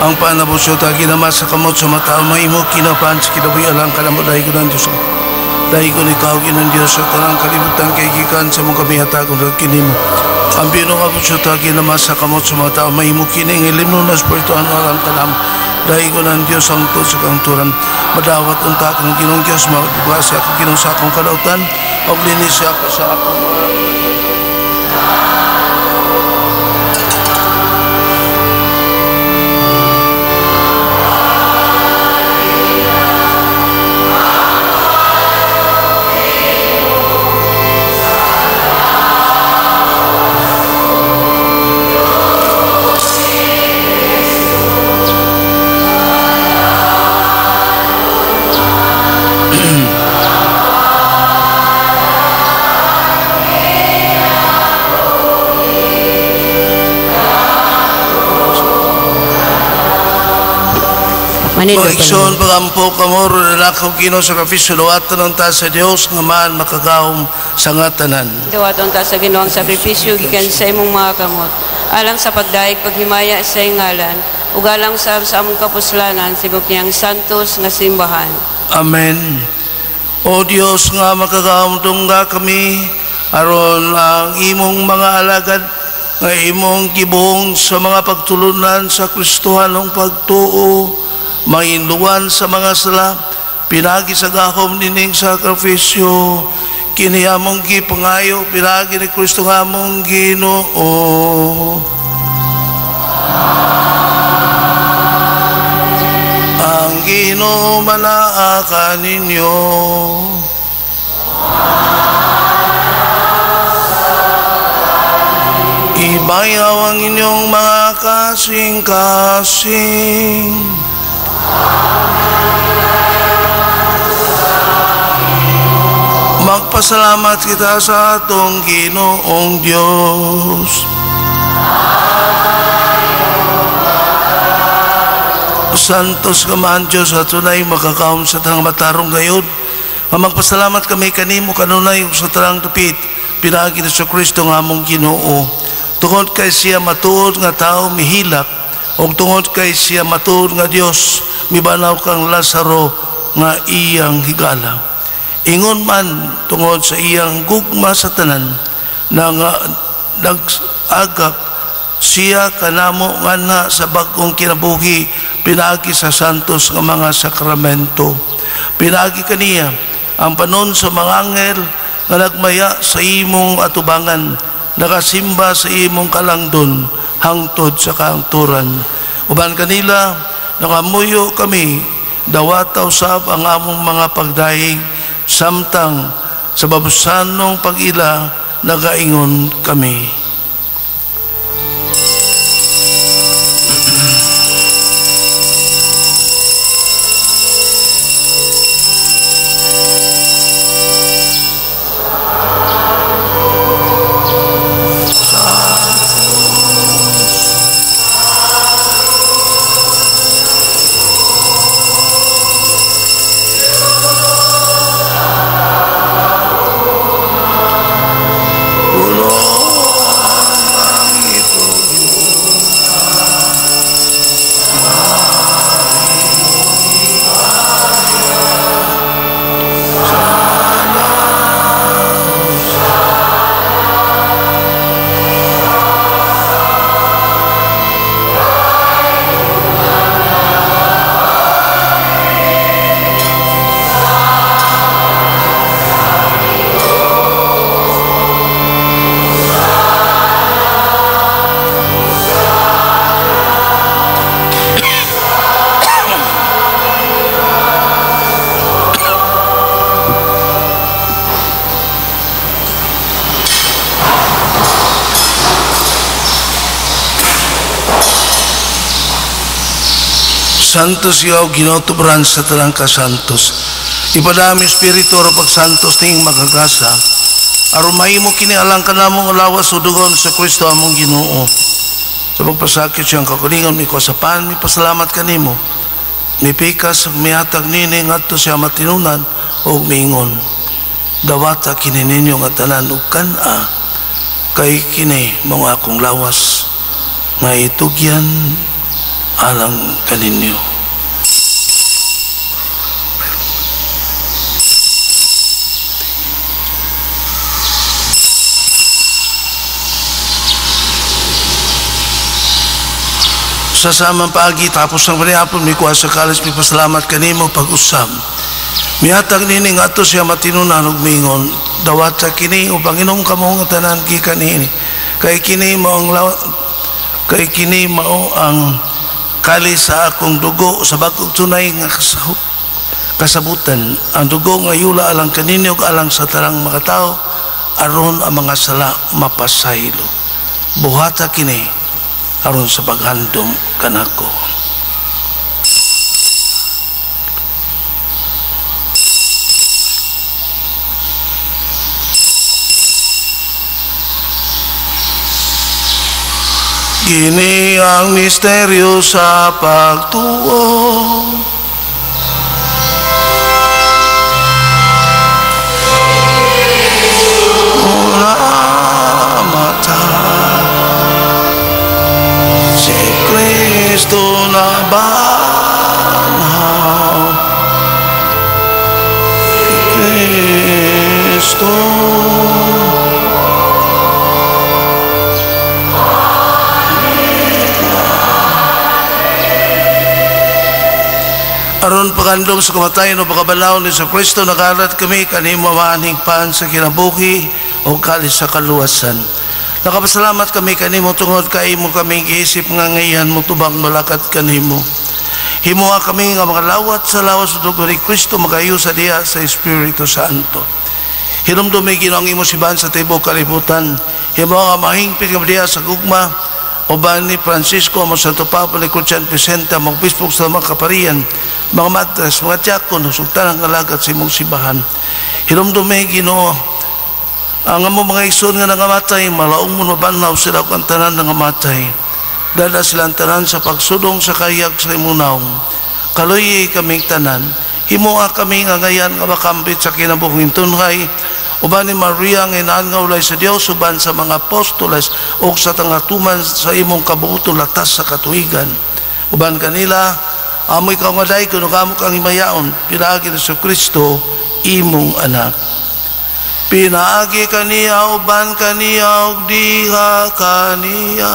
Ang panabusyo ta ginama sa kamot sa mata mahimo kinapan sa kinabuhi alang kanamo dahil ng Diyos. Dahil ikaw, Ginoong Diyos, sa talang kalibutan kay gikan sa mga may taong harap kinimo. Ang binong abusyo ta ginama sa kamot sa mata mahimo kining ilimno na espirituan alang kanamo. Dahil ng Diyos ang tuod sa kangturan. Madawat unta kang Ginoong Diyos, magbugas ako Ginoong sa akong kalautan, og linis ako sa akong mga Manindot Mga igsoon, pagampo kamo, lalakaw Ginoo sa sakripisyo, duwaton unta sa Dios nga man makagahom sa nga tanan. Duwaton ta sa Ginoo ang sakripisyo gikan sa imong mga kamot, alang sa pagdayeg paghimaya sa iyang ngalan, ug alang sa among kapuslanan sibok niyang santos nga simbahan. Amen. O Dios nga makagahom, tungga kami aron ang imong mga alagad nga imong gibuhong sa mga pagtulunan sa Kristohanong pagtuo, mainluan sa mga sala, pinagi sa gahom nining sakripisyo, kini among gipangayo, pinagi ni Kristo nga among Ginoo. Ang Ginoo manaa kaninyo. Ibayaw ang inyong mga kasing-kasing. Magpasalamat kita sa atong Ginoong Diyos. Santos ka man, Diyos, at tunay makakaon sa tanang matarong gayod. Magpasalamat kami kanimo kanunay sa tanang dapit, pinaagi ni Kristo nga among Ginoo. Tungod kay siya matuod nga tao mihilak, ug tungod kay siya matuod nga Dios, mibanaw kang Lazaro nga iyang higala. Ingon man tungod sa iyang gugma sa tanan, na nag-agak siya kanamo nganha sa bag-ong kinabuhi, pinaagi sa santos nga mga sakramento. Pinaagi kaniya ang panon sa mga anghel nga nagmaya sa imong atubangan, nakasimba sa imong kalangdon hangtod sa kaangturan. Uban kanila nakamuyo kami, dawata usab ang among mga pagdayeg, samtang sa babusanong pag-ila nagaingon kami. Santos ikaw, Ginoo tubran sa tanang kasantos. Ipadami espiritu ro pagsantos ning magagasa. Aron mahimo kini alang kanamong lawas o dugon sa Kristo among Ginoo. Sa pagpasakit siyang kakalingon mi kasapan, mi pasalamat kanimo. Mipikas ug mihatag nini ngadto siya matinunan ug miingon. Dawata kini ninyo nga tanan ug kan-a. Kay kini mao akong lawas nga itugyan alang kaninyo. Sa samang paagi tapos ang panihapon, mikuha sa kalis, mipasalamat kanimo pag-usab. Mihatag nini nga ato siya matinunan ug mingon, dawat sa kini o Panginoong kamo nga tanan gikan niini. Kay kini mao ang kay kini mao ang kalis sa akong dugo sa bag-ong tunay nga kasabutan. Ang dugo nga yula alang kaninyo ug alang sa tanang makatao aron ang mga sala mapasaylo. Buhata kini aron sa paghandom kanako. Kini ang misteryo sa pagtuo. Namatay si Kristo na banhaw, si Kristo. Aron pagandom sa kamatayon o pagkabalaw ni sa Kristo, nagalat kami kanimo maning pan sa kinabuhi o kalis sa kaluwasan. Nakapasalamat kami kanimo tungod kay imo kaming giisip nga ngayan mo tubang malakat kanimo. Himoa kami nga mga lawat sa lawas sa dugo ni Kristo magayo sa diha sa Espiritu Santo. Hinumdumi Ginoo ang imo simbahan sa tibuok kalibutan. Himoa nga mahingpit kami diha sa gugma uban ni Francisco, ang Santo Papa ni Christian Vicente, ang mga sa mga kaparian, mga matres, mga diakono, ug tanang alagad sa imong simbahan. Hinumdumi Ginoo ang among mga igsoon nga nangamatay, malaong mo mabanhaw sila ug ang tanan nangamatay. Dala silang tanan sa pagsudong sa kayag sa imong naong. Kaluyi kaming tanan. Himoa kami nga ngayan nga makambit sa kinabuhing tunhay. Uban ni Maria nga inaan nga ulay sa Dios, uban sa mga apostoles ug sa tangatuman sa imong kabuoton latas sa katuigan. Uban kanila amoy ka nga day kuno kamo kang himayaon pinaagi ni Kristo imong anak. Pinaagi kaniya uban kaniya ug diha kaniya.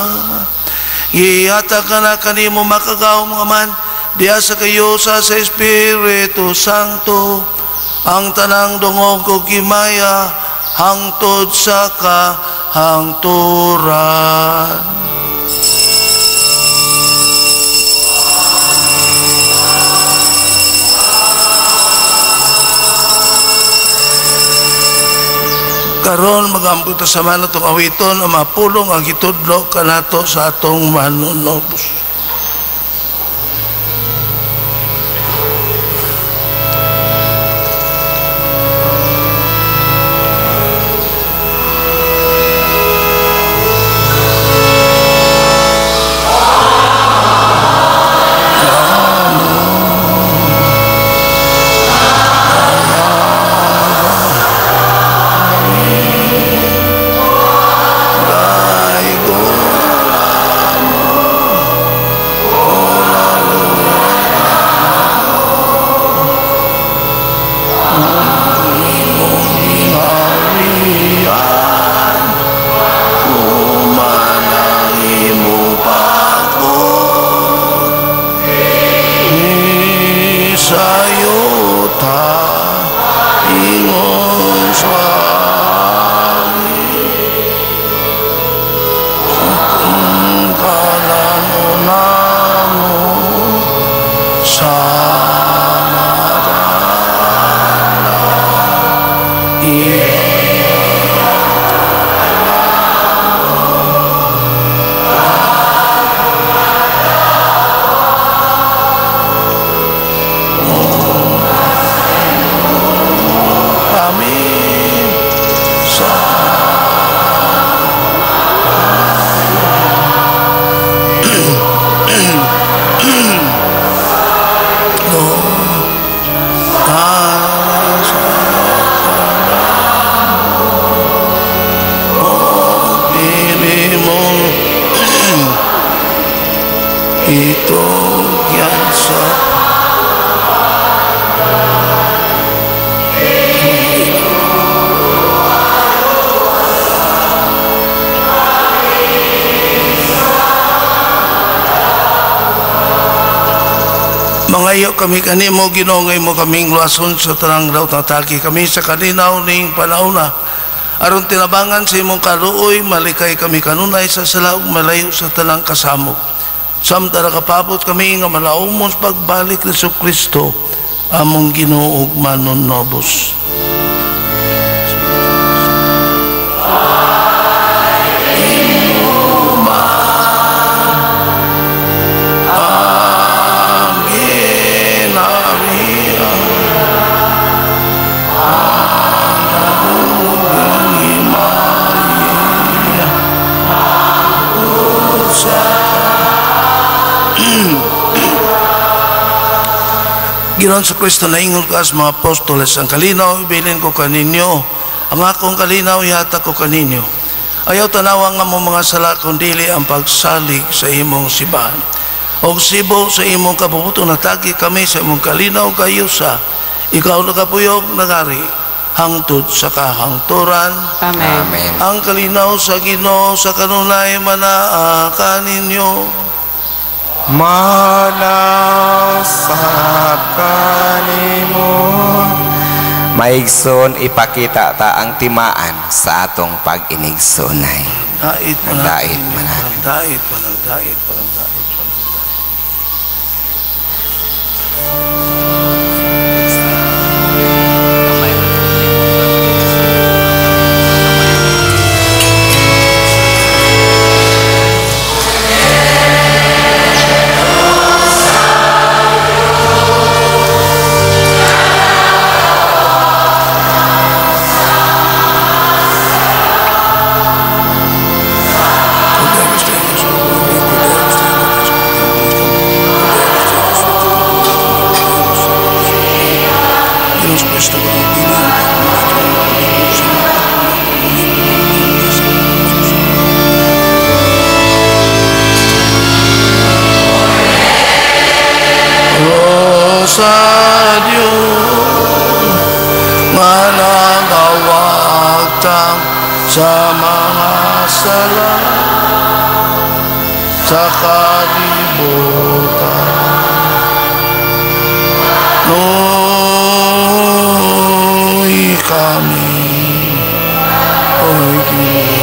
Gihatag kana kanimo makagawom nga man diha sa kayosa sa Espiritu Santo ang tanang dungog ug himaya hangtod sa kahangturan. Karon magampot ta sa man atong awiton ang mapulong ang gitudlo kanato sa atong manunobos. Nagpanghingayo kami kanimo, Ginoo, nga imo kaming luwason sa tanang daot. Natagi kami sa kalinaw ning panahona, aron tinabangan sa imong kaluoy malikay kami kanunay sa sala ug malayo sa tanang kasamok, samtang nakapabot kami nga malaumon sa pagbalik ni Kristo among Ginoo ug manunobos. Ginoon sa Kristo, naingon ka sa mga apostoles, ang kalinaw ibilin ko kaninyo, ang akong kalinaw ihatag ko kaninyo. Ayaw tanawa nga mo mga sala, kundili ang pagsalig sa imong simbahan. Og sibo sa imong kabubuton, natagi kami sa imong kalinaw kayusa. Ikaw nakapuyog nagari hangtod sa kahangturan. Amen. Amen. Ang kalinaw sa Ginoo sa kanunay manaa kaninyo. Manasab kanimo. Maigsoon, ipakita ta ang timaan sa atong pag-inigsoonay. Dait man. Dait man. Dait man. Dait man. Dait man. Sa Diyos manangawagtang sa mga sala sa kalibutan. Noy kami, oy Ginoo.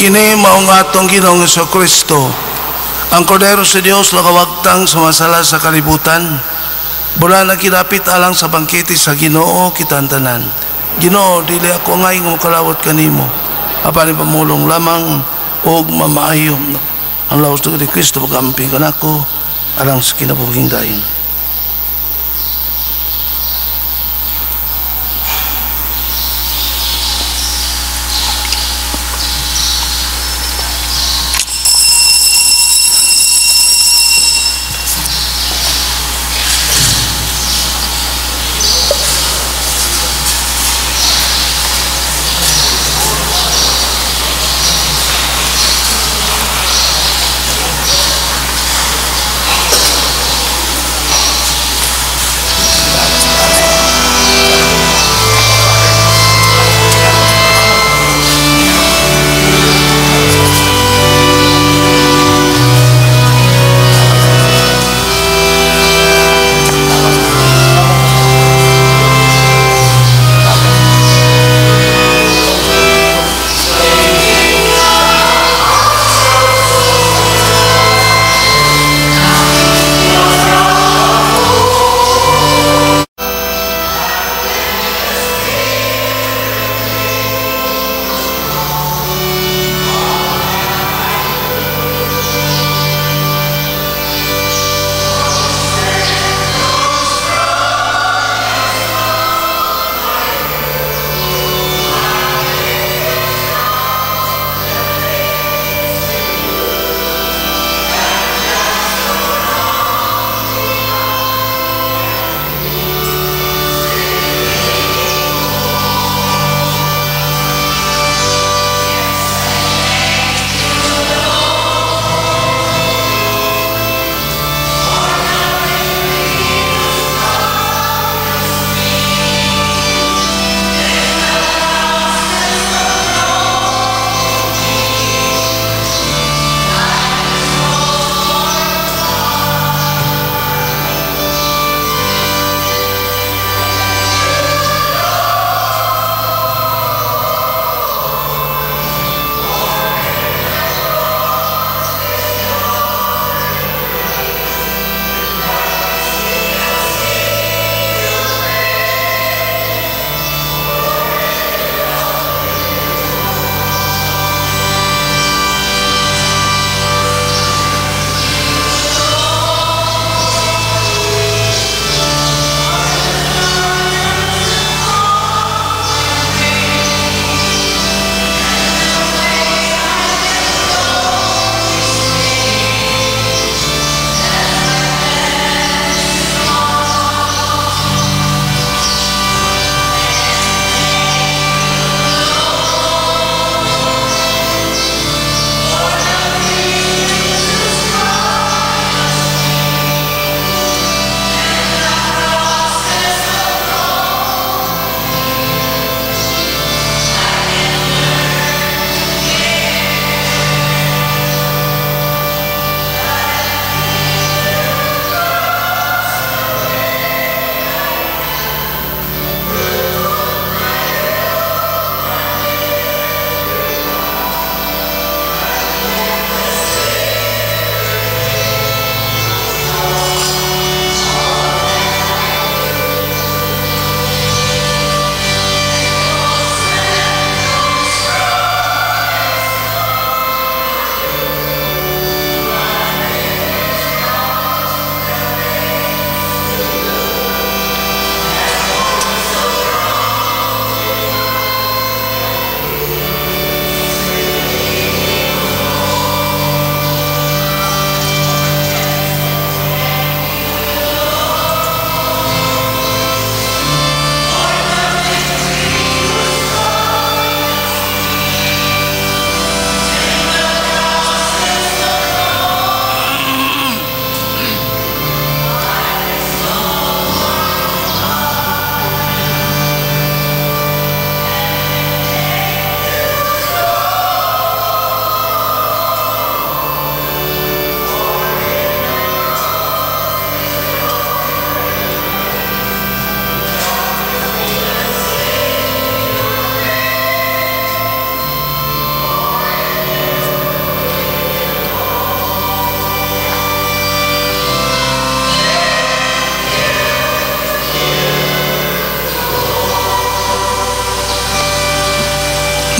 Kini maong atong Ginoong Jesucristo, ang Kordero sa Dios nakawagtang sa masala sa kalibutan. Bula na kinapit alang sa bangkete sa Ginoo kitang tanan. Ginoo, dili ako ngay nga mokalawat kanimo, apan ipamulong lamang og mamaayo ang lawas ni Kristo pagamping kanako alang sa kinabuhing dayon.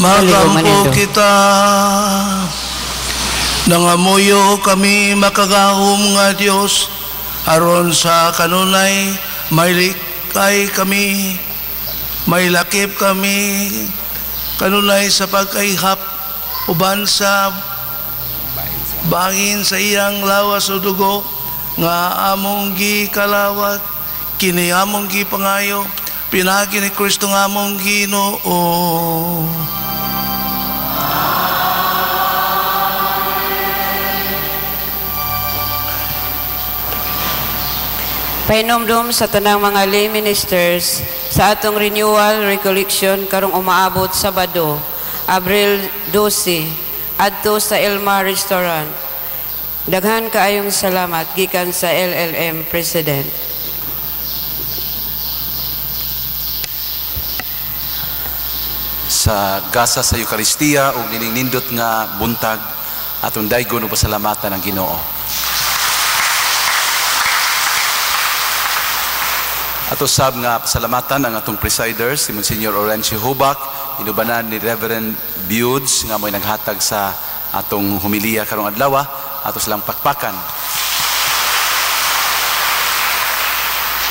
Magampo kita. Nangamuyo kami makagahom nga Dios, aron sa kanunay may likay kami, may lakip kami kanunay sa pagkaihap uban sa bangin sa iyang lawas o dugo nga among gikalawat, kini among gipangayo pinaagi ni Kristo nga among Ginoo. Pahinomdom sa tanang mga lay ministers sa atong renewal recollection karong umaabot Sabado, Abril 12, adto sa Elma Restaurant. Daghan kaayong salamat gikan sa LLM President. Sa gasa sa Eukaristiya ug nining nindot nga buntag atong daygon ug pasalamatan ang Ginoo. Ato sab nga pasalamatan ang atong presider si Monsignor Orencio Hubak, inubanan ni Reverend Budes nga mo'y naghatag sa atong homilya karong adlaw, ato silang pakpakan.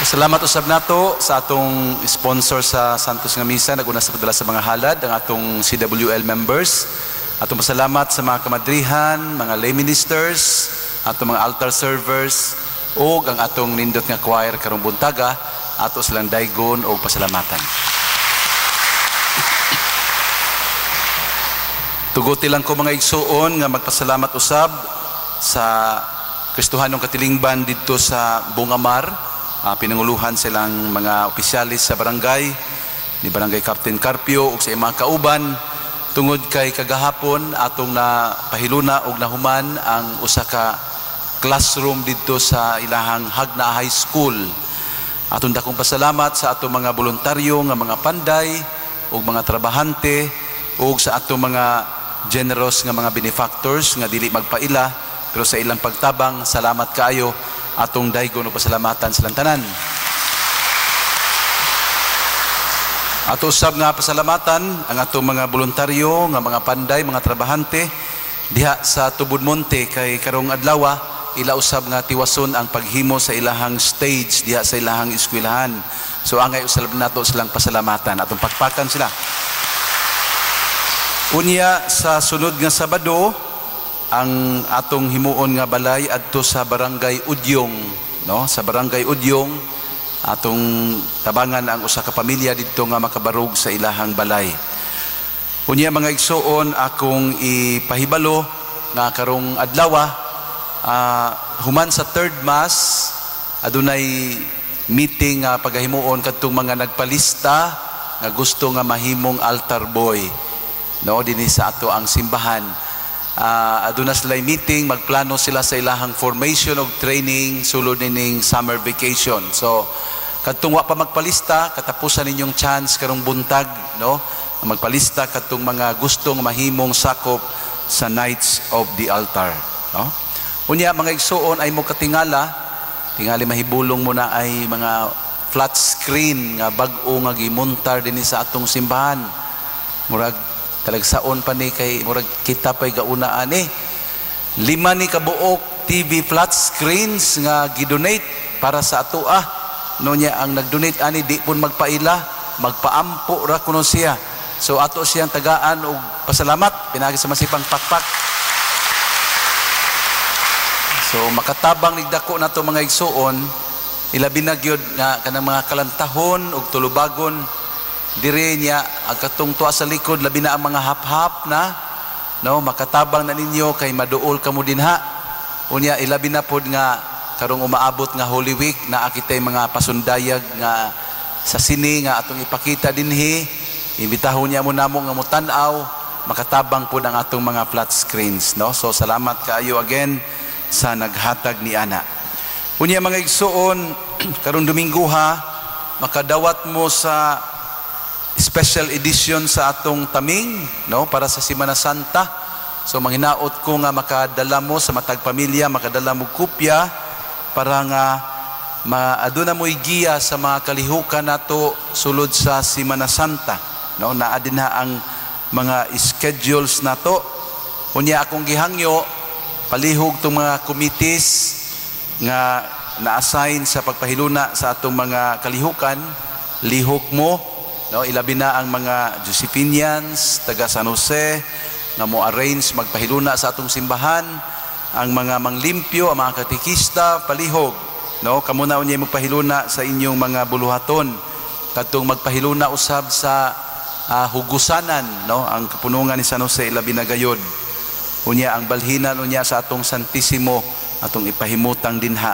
Salamat usab nato sa atong sponsor sa Santos nga Misa, naguna sa padala sa mga halad, ang atong CWL members. Atong pasalamat sa mga kamadrihan, mga lay ministers, atong mga altar servers, ug ang atong nindot nga choir karong buntaga, ato silang daygon og pasalamatan. Tuguti lang ko mga igsuon nga magpasalamat usab sa Kristohanong katilingban didto sa Bungamar. Pinanguluhan silang mga opisyalis sa barangay ni Barangay Captain Carpio ug sa imong kauban tungod kay kagahapon atong napahiluna og nahuman ang usa ka classroom didto sa ilahang Hagna High School. Atong dakong pasalamat sa atong mga voluntaryo nga mga panday ug mga trabahante ug sa atong mga generous nga mga benefactors nga dili magpaila pero sa ilang pagtabang, salamat kaayo. Atong daygon ug pasalamatan silang tanan. Ato usab nga pasalamatan ang atong mga voluntaryo nga mga panday, mga trabahante diha sa Tubod Monte kay karong adlaw ila usab nga tiwason ang paghimo sa ilahang stage diha sa ilahang eskwelahan. So angay usab nato silang pasalamatan, atong pakpakan sila. Unya sa sunod nga Sabado ang atong himuon nga balay adto sa Barangay Udyong, no? Sa Barangay Udyong atong tabangan ang usa ka pamilya didto nga makabarog sa ilahang balay. Unya mga igsuon, akong ipahibalo nga karong adlaw human sa third mass adunay meeting nga pagahimuon kadtong mga nagpalista nga gusto nga mahimong altar boy, no, dinhi sa ato ang simbahan. Aduna sila meeting, magplano sila sa ilahang formation og training sulod nining summer vacation. So kadtong wa pa magpalista, katapusan ninyong chance karong buntag, no, magpalista kadtong mga gustong mahimong sakop sa Knights of the Altar, no. Unya mga igsuon ay mo katingala, tingali mahibulong mo na ay mga flat screen nga bag-o nga gimontar dinhi sa atong simbahan. Murag talagsaon pa ni kay murag kita pay gauna ani. 5 ni kabuok TV flat screens nga gidonate para sa atoa. No niya ang nagdonate ani di pun magpaila, magpaampo ra kuno siya. So ato siyang tagaan og pasalamat pinaagi sa masipang pakpak. So makatabang nigdako nato mga igsuon, ilabi na gyud nga kanang mga kalantahon og tulubagon dire niya ang katong tuwa sa likod, labi na ang mga hap-hap na, no, makatabang na ninyo kay maduol kamo dinha. Unya ilabi na pod nga karong umaabot nga Holy Week naa kitay mga pasundayag nga sa sini nga atong ipakita dinhi. Imbitahon niya mo namo nga motan-aw, makatabang pod ang atong mga flat screens, no. So salamat kaayo again sa naghatag ni ana. Unya mga igsuon, karong Domingo ha, makadawat mo sa special edition sa atong taming, no, para sa Semana Santa. So manghinaot ko nga makadala mo sa matag pamilya, makadala mo kopya para nga maaduna mo'y giya sa mga kalihukan nato sulod sa Semana Santa, no. Naa din na ang mga schedules nato. Unya akong gihangyo palihog tong mga committees nga na-assign sa pagpahiluna sa atong mga kalihukan, lihok mo, no, ilabi na ang mga Josephinians, taga San Jose, nga mo arrange magpahiluna sa atong simbahan, ang mga manglimpyo, ang mga katekista, palihog, no, kamo na unya magpahiluna sa inyong mga buluhaton, kadtong magpahiluna usab sa hugusanan, no, ang kapunungan ni San Jose ilabi na gayod. Unya ang balhinan unya sa atong Santisimo atong ipahimutang dinha.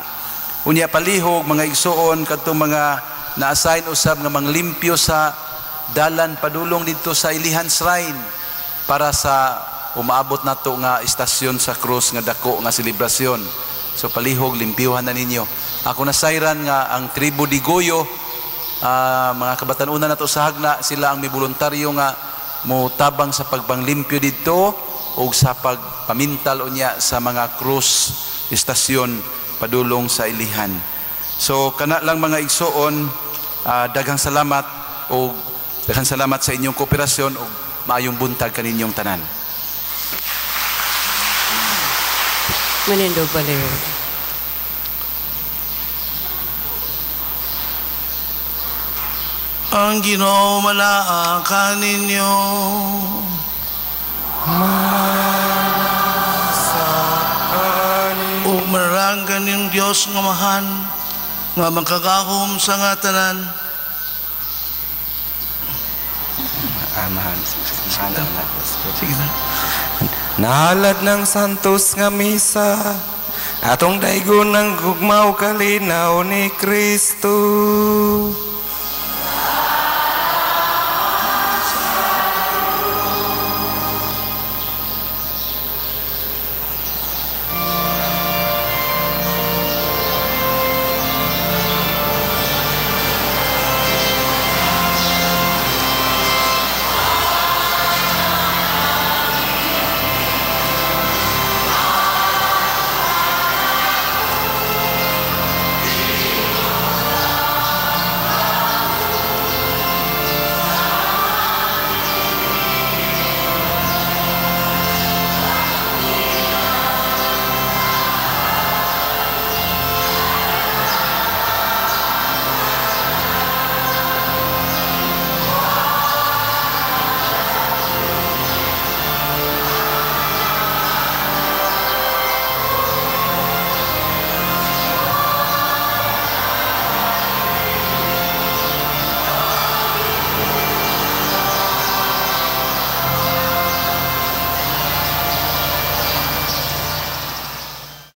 Unya palihog mga igsuon kadtong mga na-assign usab nga manglimpyo sa dalan padulong didto sa Ilihan Shrine para sa umaabot nato nga istasyon sa krus nga dako nga selebrasyon. So palihog limpyuhan na ninyo. Ako nasayran nga ang tribo di Goyo, mga kabatan-unan nato sa Hagna, sila ang may voluntaryo nga motabang sa pagpanglimpyo didto ug sa pagpamintal unya sa mga krus istasyon padulong sa Ilihan. So kana lang mga igsuon, daghang salamat og daghang salamat sa inyong kooperasyon ug maayong buntag kaninyong tanan. Manindog palihog. Ang Ginoo manaa kaninyo. Ug manalanggan ning Dios nga Amahan nga makagahom sa nga tanan. Amahan. Sige na. Nahalad ng santos nga misa, atong daygon ng gugma ug kalinaw ni Kristo.